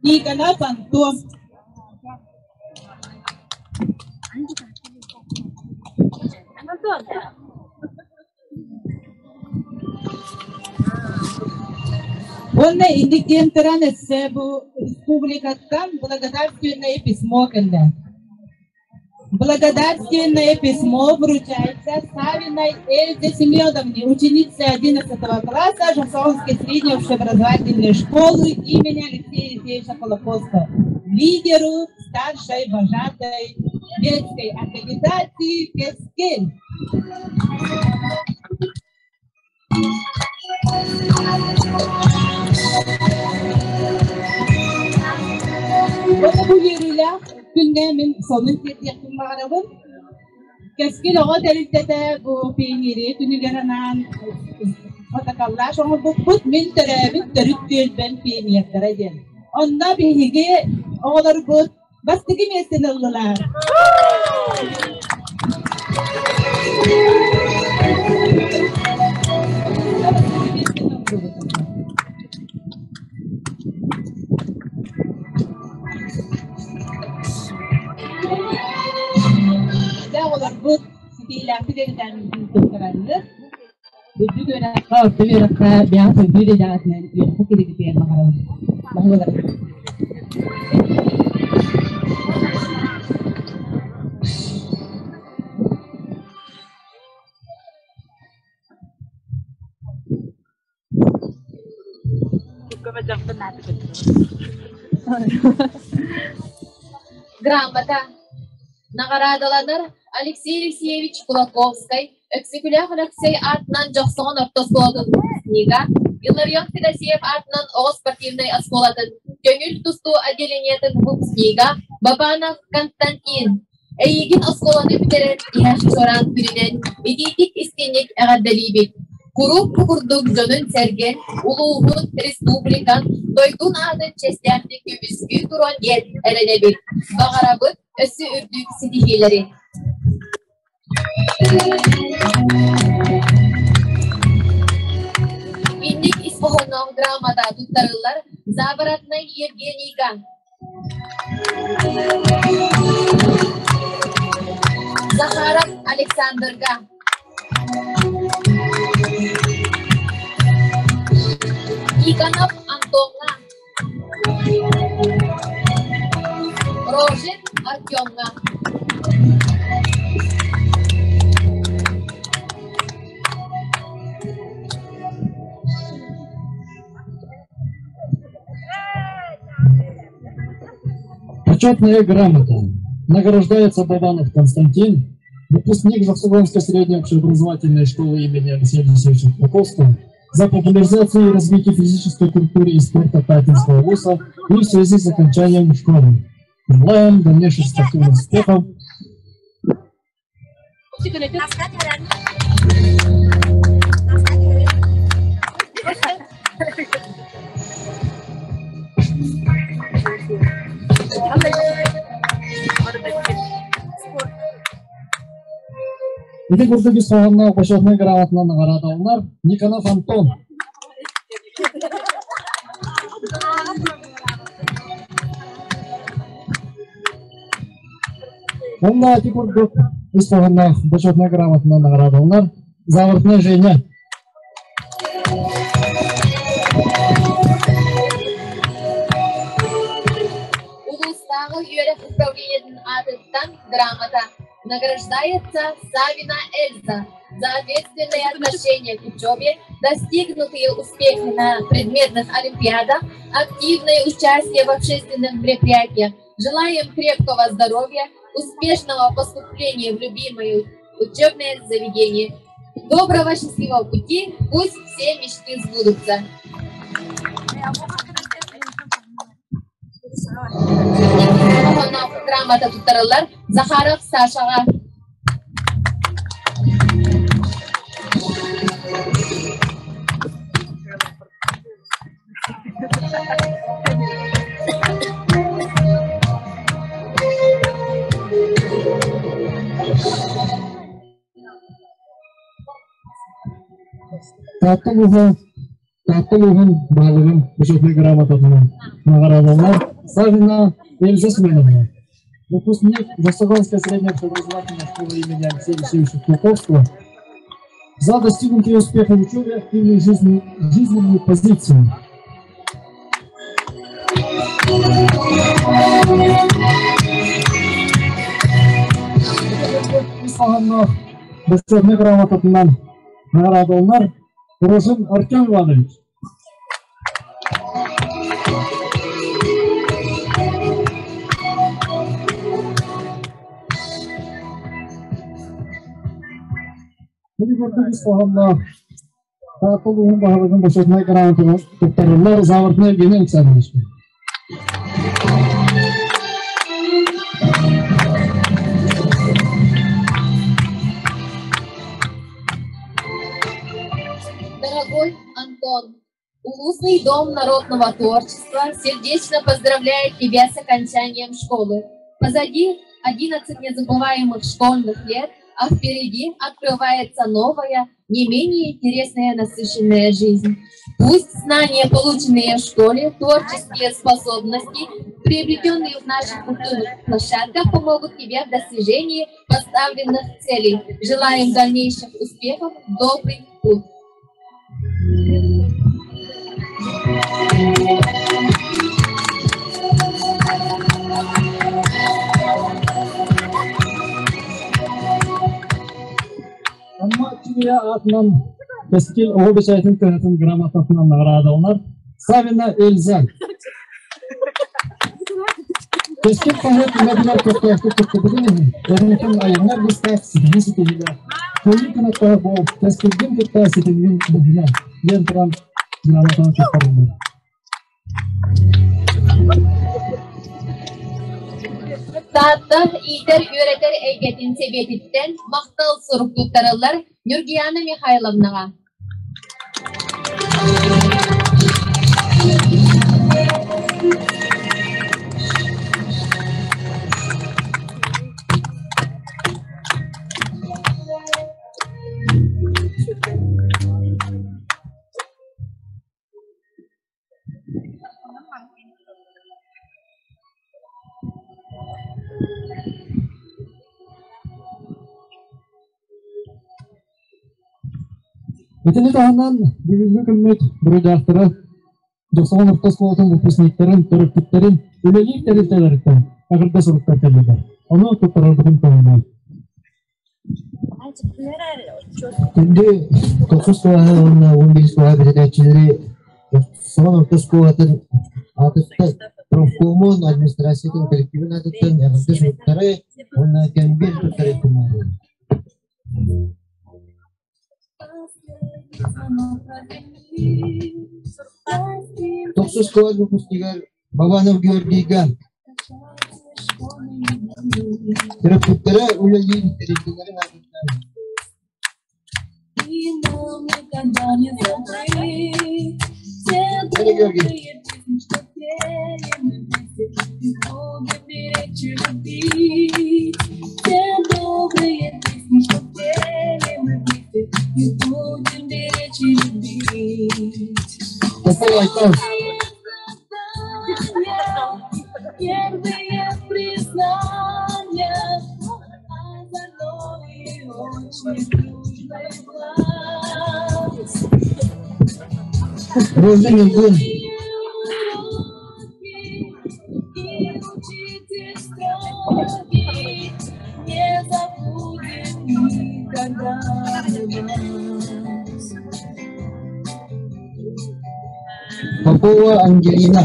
Николай Антон. Уонна инник диэн туран өссө бу республикаттан благодарственное письмо кэллэ. Благодарственное письмо вручается Савиной Эльзе Семеновне, ученице 11 класса Жосонской средней общеобразовательной школы имени Алексея Алексеевича Колоковского, лидеру старшей вожатой детской организации «Кескель». Уонна бу үөрүүлээх күҥҥэ мин сонун тиэрдиэхпин баҕарабын. Кэскил оҕо тэрилтэтэ бу пионерия күнүгэр анаан фотоколлаж оҥорбуппут. Мин төрөөбүт төрүт түөлбэм пионердара диэн. Онно биһиги оҕолорбут Бастакы миэстэни ыллылар. Дьэ оҕолорбут ситиилээхтик экзаменын туттараллар. Үрдүк үөрэххэ, орто үөрэххэ бэйэҕит сөбүлүүр идэҕитинэн үөрэххэ киирэргитигэр баҕарабын. Баһылык. Грамота Наҕараадаланар Алексей Алексеевич Кулаковскай Өксөкүлээх Өлөксөй аатынан Дьохсоҕон орто оскуолатын выпускнига, Илларион Федосеев аатынан оҕо спортивнай оскуолатын көҥүл тустуу отделениетын выпускнига Бабанов Константин. Эйигин оскуоланы бүтэрэн иһэр чуораан күнүнэн итиитик-истиҥник эҕэрдэлиибит! Куруук бу курдук дьонун-сэргэн, улууһун, республикан, дойдун аатын чиэстээхтик көмүскүү туруон диэн эрэнэбит. Баҕарабыт өссө үрдүк ситиһиилэри! Инник ис хоһоонноох грамота туттарыллар Заворотнай Евгенийга. Захаров Александрга. Никонов Антоҥҥа. Рожин Артемҥа. Почетная грамота. Награждается Бабанов Константин, выпускник Жаксугонской средней общеобразовательной школы имени Алексея Алексеевича Кулаковского, за популяризацию и развитие физической культуры и спорта Татинского вуза и в связи с окончанием школы. Желаем дальнейших спортивных успехов. Ити курдук ис хоһоонноох бочуотунай грамотанан наҕараадаланар Никонов Антон. Онно ити курдук ис хоһоонноох бочуотунай грамотанан наҕараадаланар Заворотная Женя. үөрэх управлениетын аатыттан грамота награждается Савина Эльза за ответственное отношение к учебе, достигнутые успехи на предметных олимпиадах, активное участие в общественных мероприятиях. Желаем крепкого здоровья, успешного поступления в любимое учебное заведение. Доброго счастливого пути, пусть все мечты сбудутся. Грамота туттарылар Захаров Сашаҕа. Таатта улууһа Таатта улууһун баһылыгын Бочуотунай грамотатынан наҕараадаланар Савина Эльза Семеновна, выпускник Жосогонской средней общеобразовательной школы имени Алексея Алексеевича Кулаковского, за достигнутые успехи в учебе, активную жизненную позицию. Исфаһаннаах Бочуотунай грамотатынан наҕараадаланар Рожин Артем Иванович. Били көрдүк ис хоһоонноох Таатта улууһун баһылыгын бочуотунай грамотатын туттарыллар Заворотнай Евгений Александрович. Дорогой Антон, Улусный дом народного творчества сердечно поздравляет тебя с окончанием школы. Позади 11 незабываемых школьных лет, а впереди открывается новая, не менее интересная, насыщенная жизнь. Пусть знания, полученные в школе, творческие способности, приобретенные в наших культурных площадках, помогут тебе в достижении поставленных целей. Желаем дальнейших успехов, добрый путь. Амма Чүүйэ аатынан Кэскил оҕо бэчээтин кыһатын грамотатынан наҕараадаланар Савина Эльза. Кэскил хаһыат үлэтигэр көхтөөхтүк кыттыбытын иһин, эринитин айаҥҥа аргыстаах ситиһии ситиһиилээх, кыайыы кынаттаах буол, кэскилгин кытта ситимҥин быһыма диэн туран грамотаны туттарыллар. Таатта иитэр-үөрэтэр эйгэтин сэбиэтиттэн махтал сурук туттарыллар Ньургуяна Михайловнаҕа. Итини таһынан бүгүҥҥү күммүт буруйдаахтара Дьохсоҕон орто оскуолатын выпускниктарын, төрөппүттэрин үлэлиир тэрилтэлэриттэн эҕэрдэ суруктар кэллилэр. Ону туттарарбытын көҥүллээн. Күндү тохсус кылааһы уонна 11 кылааһы бүтэрээччилэри Дьохсоҕон орто оскуолатын аатыттан профкомун администрациятын коллективын аатыттан эҕэрдэ суруктары уонна кэмбиэр туттарыы көҥүллээн. Тохсус кылаас выпускнигар Бабанов Георгийга төрөппүттэрэ үлэлиир тэрилтэлэрин аатыттан Валерий Георгиевич. Попов Айтал. Роза Ньургун. Попова Ангелина.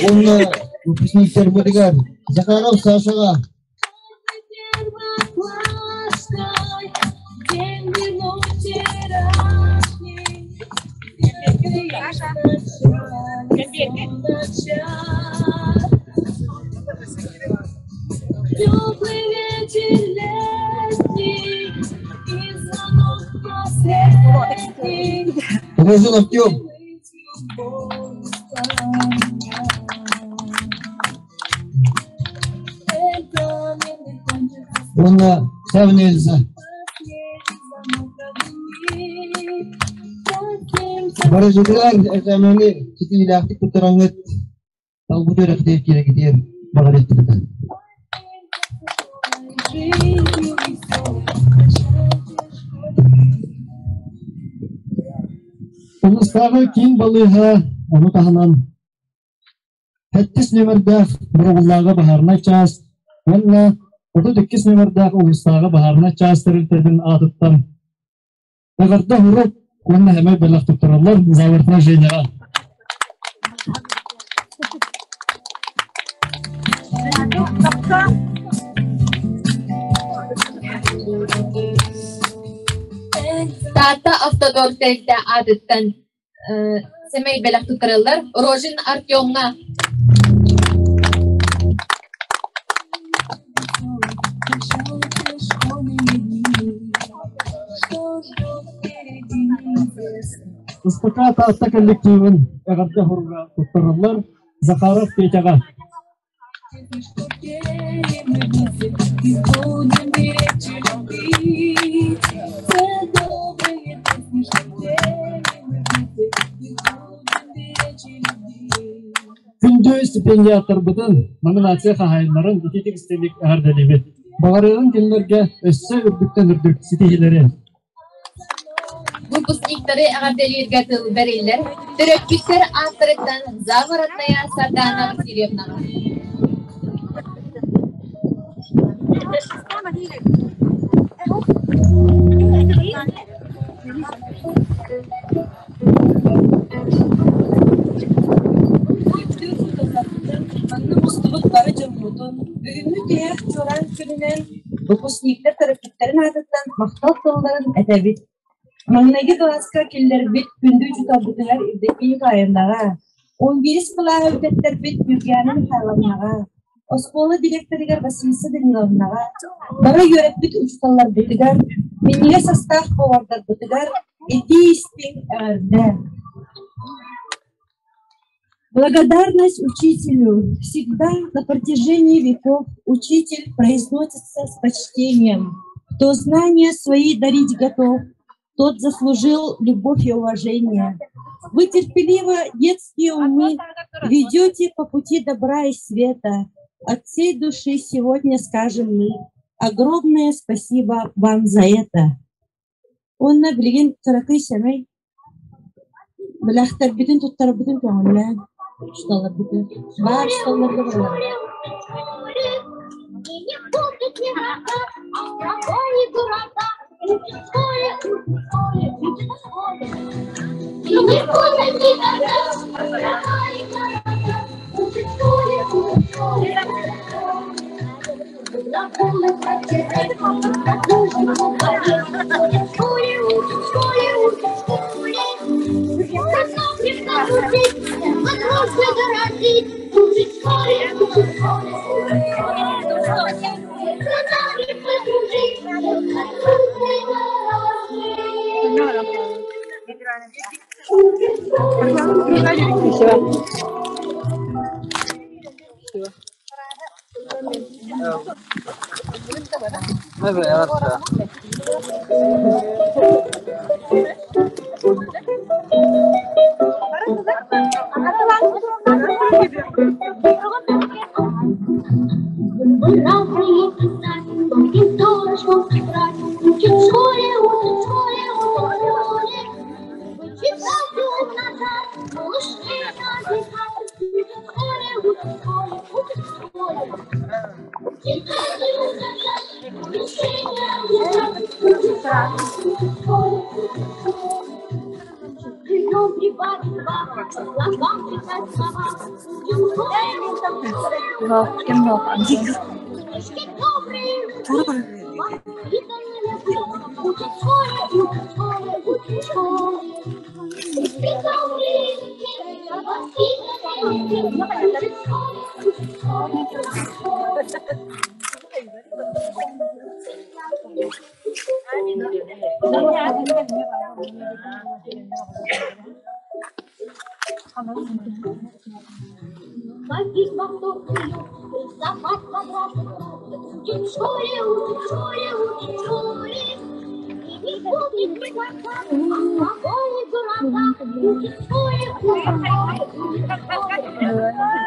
Онно выпускниктар бытыгар Захаров Сашаға. Теплый вечер летний и звонок последний. Рожин Артем. Онна Савина Эльза. Барыжыгылар экзамени ситиилээхтик туттараңыт талбыт үөрэхтиэр киирэгитиэр баҕарыахтыбыта. Улуустааҕы киин балыыһа ону таһынан Сэттис нүөмэрдээх Боробуллааҕы баһаарынай чаас уонна 32 нүөмэрдээх улуустааҕы баһаарынай чаас тэрилтэтин аатыттан эҕэрдэ уруок уонна эмэй бэлэх туттараллар Заворотная Женяҕа. Таатта Автодор тэрилтэ аатыттан сэмэй бэлэх туттараллар Рожин Артемҥа. СПК Таатта коллективын эҕэрдэ хоруга туттараллар Захаров Петяҕа. Күндү стипендиаттарбытын, номинация хаһаайыннарын ититик истиҥник эҕэрдэлиибит. Баҕарыаҕыҥ кинилэргэ өссө үрдүктэн үрдүк ситиһиилэри. Выпускниктары эҕэрдэлииргэ тыл бэриллэр. Төрөппүттэр ааттарыттан Заворотная Сардана Васильевнаҕа. Манна мустубут бары дьоммутун бүгүҥҥү тиһэх чуораан күнүнэн выпускниктар төрөппүттэрин аатыттан махтал тылларын этэбит. Маҥнайгы кылааска киллэрбит күндү учууталбытыгар Евдокия Николаевнаҕа, 11 кылааһы бүтэртэрбит Ньургуяна Михайловнаҕа, оскуола директорыгар Василиса Даниловнаҕа, бары үөрэппит учууталларбытыгар, минньигэс астаах повардарбытыгар итии-истиҥ эҕэрдэ! Благодарность учителю всегда на протяжении веков учитель произносится с почтением. Кто знания свои дарить готов, тот заслужил любовь и уважение. Вы терпеливо детские умы ведете по пути добра и света. От всей души сегодня скажем мы огромное спасибо вам за это. Уонна билигин кыракый сэмэй бэлэхтэрбитин туттарбытын көҥүллээн учууталларбытын баар учууталларга бараллар.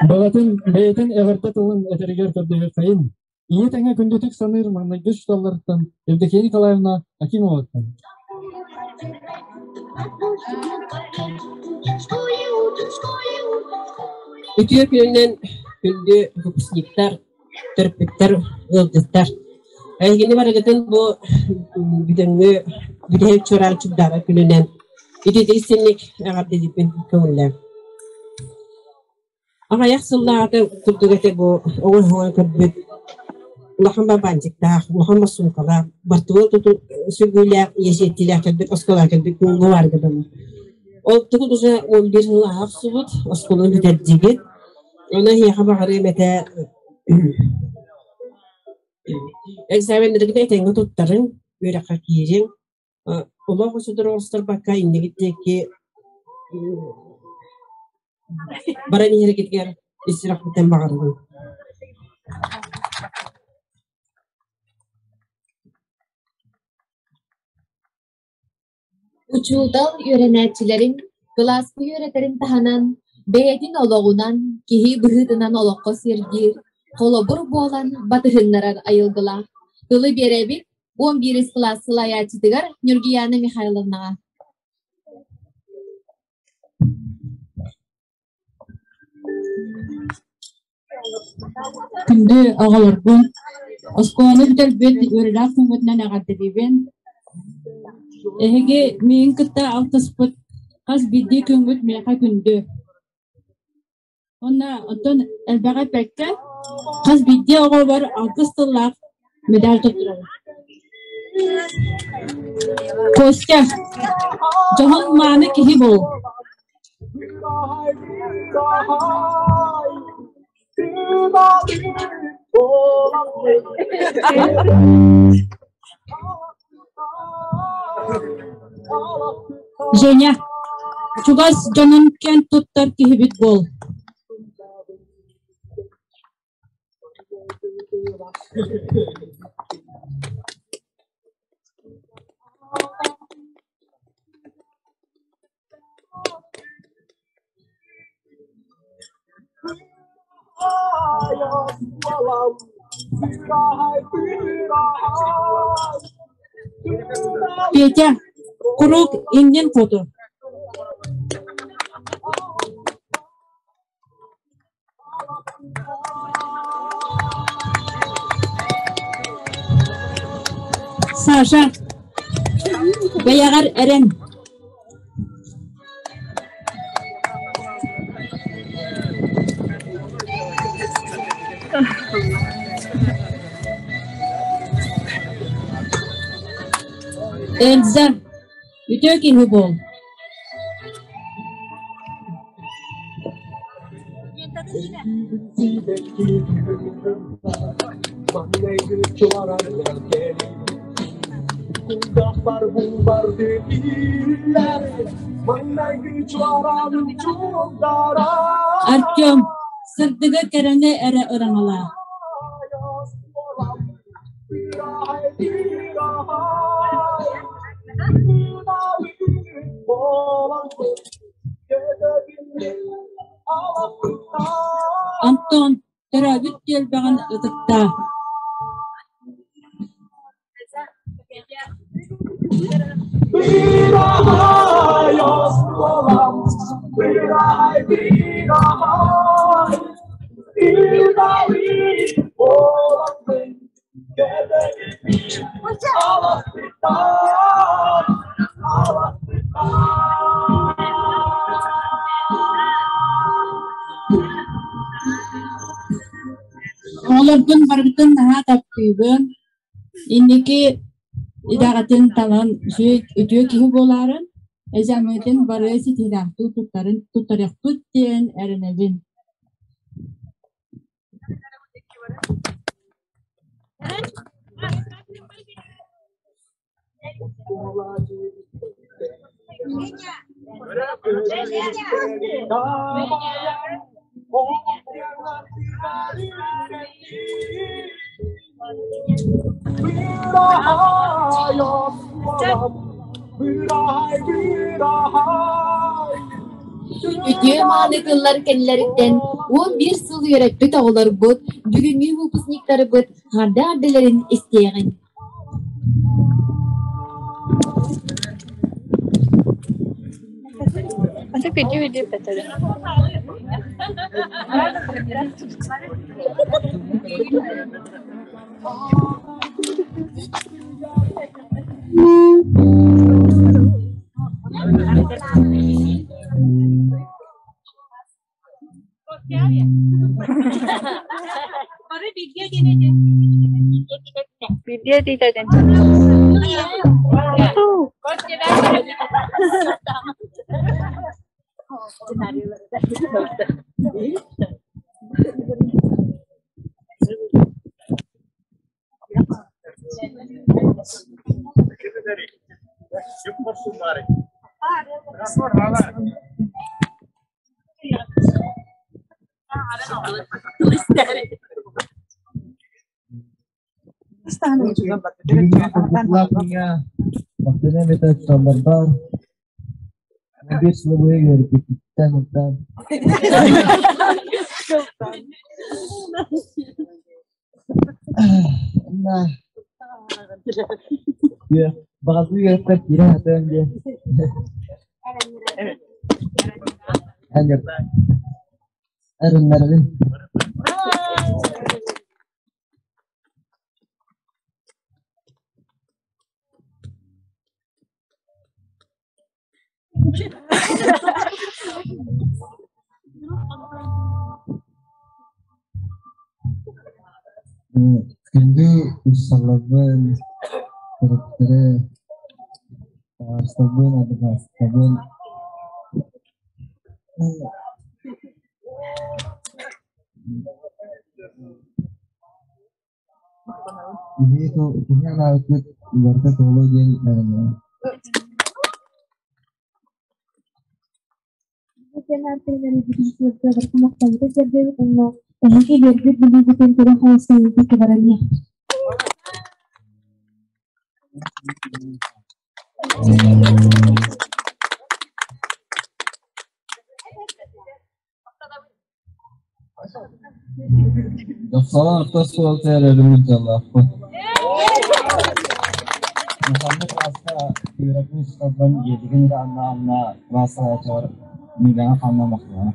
Баҕатын бэйэтин эҕэрдэ тылын этэригэр көрдөһүөххэйин. Ийэ тэҥэ күндүтүк саныыр маҥнайгы учууталларыттан Евдокия Николаевна Акимоваттан. Үтүө күнүнэн күндү выпускниктар, төрөппүттэр, ыалдьыттар. Эһигини барыгытын бу бүгүҥҥү бүтэһик чуораан чугдаара күнүнэн ититик синник эҕэрдэлиибин көҥүллээм. Аҕыйах сыллааҕыта курдук этэ бу оҥоһугун көрбүт улахан бабаанчыктаах, улахан сумкалаах, бортуол туту сүгүүлээх, ийэсиэттиилээх кэлбит оскуолаҕа кэлбит күҥҥэ баарга дылы. Ол тугут уже 11 сыл ааһа охсубут, оскуоланы бүтэрдигит. Онон эһиэхэ баҕарыам этэ экзаменнаргытын этэҥҥэ туттарыҥ, үөрэххэ киириҥ. Олох судургутуйбакка иннигит диэки баран иһэргитигэр ис сүрэхпиттэн баҕарабын. Учуутал үөрэнээччилэрин кылааска үөрэтэрин таһынан, бэйэтин олоҕунан, киһи быһыытынан олоххо сирдиир, холобур буолан батыһыннарар айылгылаах. Тылы биэрэбит 11 кылаас салайааччытыгар Ньургуйаана Михайловнаҕа. Күндү оҕолорбун, оскуоланы бүтэрбит үөрүүлээх күҥҥүтүнэн эҕэрдэлиибин. Эһиги миигин кытта алтыспыт хас биирдии күҥҥүт миэхэ күндү. Уонна оттон элбэҕи эппэккэ, хас биирдии оҕобор алтыс тыллаах медаль туттарабын. Костя, дьоһун мааны киһи буол. Женя, чугас дьонун киэн туттар киһибит буол. Петя, куруук иннин хоту. Саша, бэйэҕэр эрэн. Эльза, үтүө киһи буол. Артем, сырдыгы кэрэни эрэ ыраҥалаа. Антон, төрөөбүт түөлбэҕин ытыктаа. Оҕолорбун барыбытын наһаа таптыыбын. Инники идэҕитин талан үчүгэй үтүө киһи буолаарын, эдьааммытын бары ситиһиилээхтик туттарын туттарыахпыт диэн эрэнэбин. Үтүө мааны тыллар кэннилэриттэн 11 сыл үөрэппит оҕолорбут, бүгүҥҥү выпускниктарбыт харда эрдэлэрин истиэҕиҥ. Махтана эмэтэ туталларбар биир сылы үөрбүттэн онтон баҕалыы үөрэхпэр киирэн сатыам диэн эрэннэрэбин. Күндү учууталларбын, төрөппүттэри, табаарыстарбын, одноклассниктарбын Киһи анаабыппыт барыта туолуо диэн эрэнэбин. Эһиги биэрбит билиигитин көрө хаалсыйбыт баран иһэр. Дохсоҕон орто оскуолатыгар өрүмүт дьоллоохпун. Маханнык кылааска үөрэппит учууталбын ийэтигин да анна-анна кылаас салайааччылар Миляна ханна махтанар.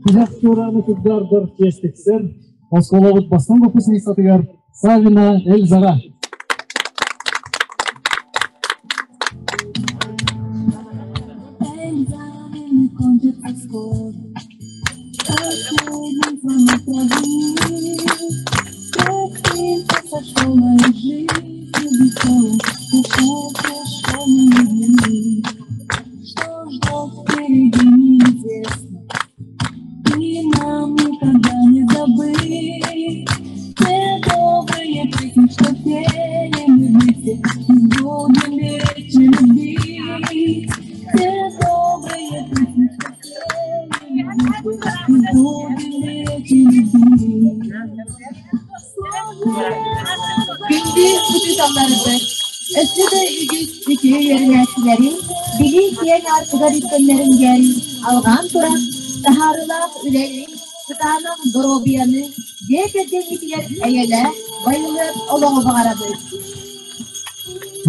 Тиһэх чуорааны кырдаардар чиэстиксэр, оскуолабыт бастыҥ выпускницатыгар Савина Эльзара. Экзамены кончатся скоро, Последний звонок травы. Тропинка со школой жизнью веселой, Ушедшей школьные дни. Что ждет впереди, неизвестно, И нам никогда не забыть Те добрые песни, что пели мы вместе, И будем беречь и любить. Те добрые песни, что пели мы вместе, И будем беречь и любить. Күндү учууталларбыт, өссө да үгүс үтүө үөрэнээччилэрин билии киэҥ аартыгар үктэннэрин алҕаан туран, таһаарыылаах үлэни, сытаанах доруобуйаны, дьиэ кэргэҥҥитигэр эйэлээх, байылыат олоҕу баҕарабыт.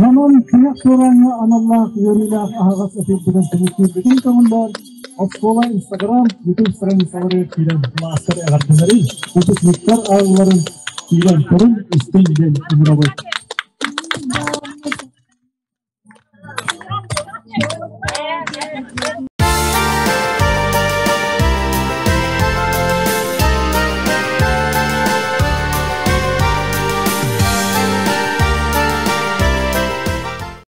Онон тиһэх туорааҥҥа аналлаах үөрүүлээх аһаҕас эфирбитин түмүктүүрбүтүн көҥүллээн, оскуола Инстаграм, Ютуб страницаларыгар киирэн кылаастар эҕэрдэлэрин, выпускниктар аалларын киирэн көрүҥ, истиҥ диэн ыҥырабыт.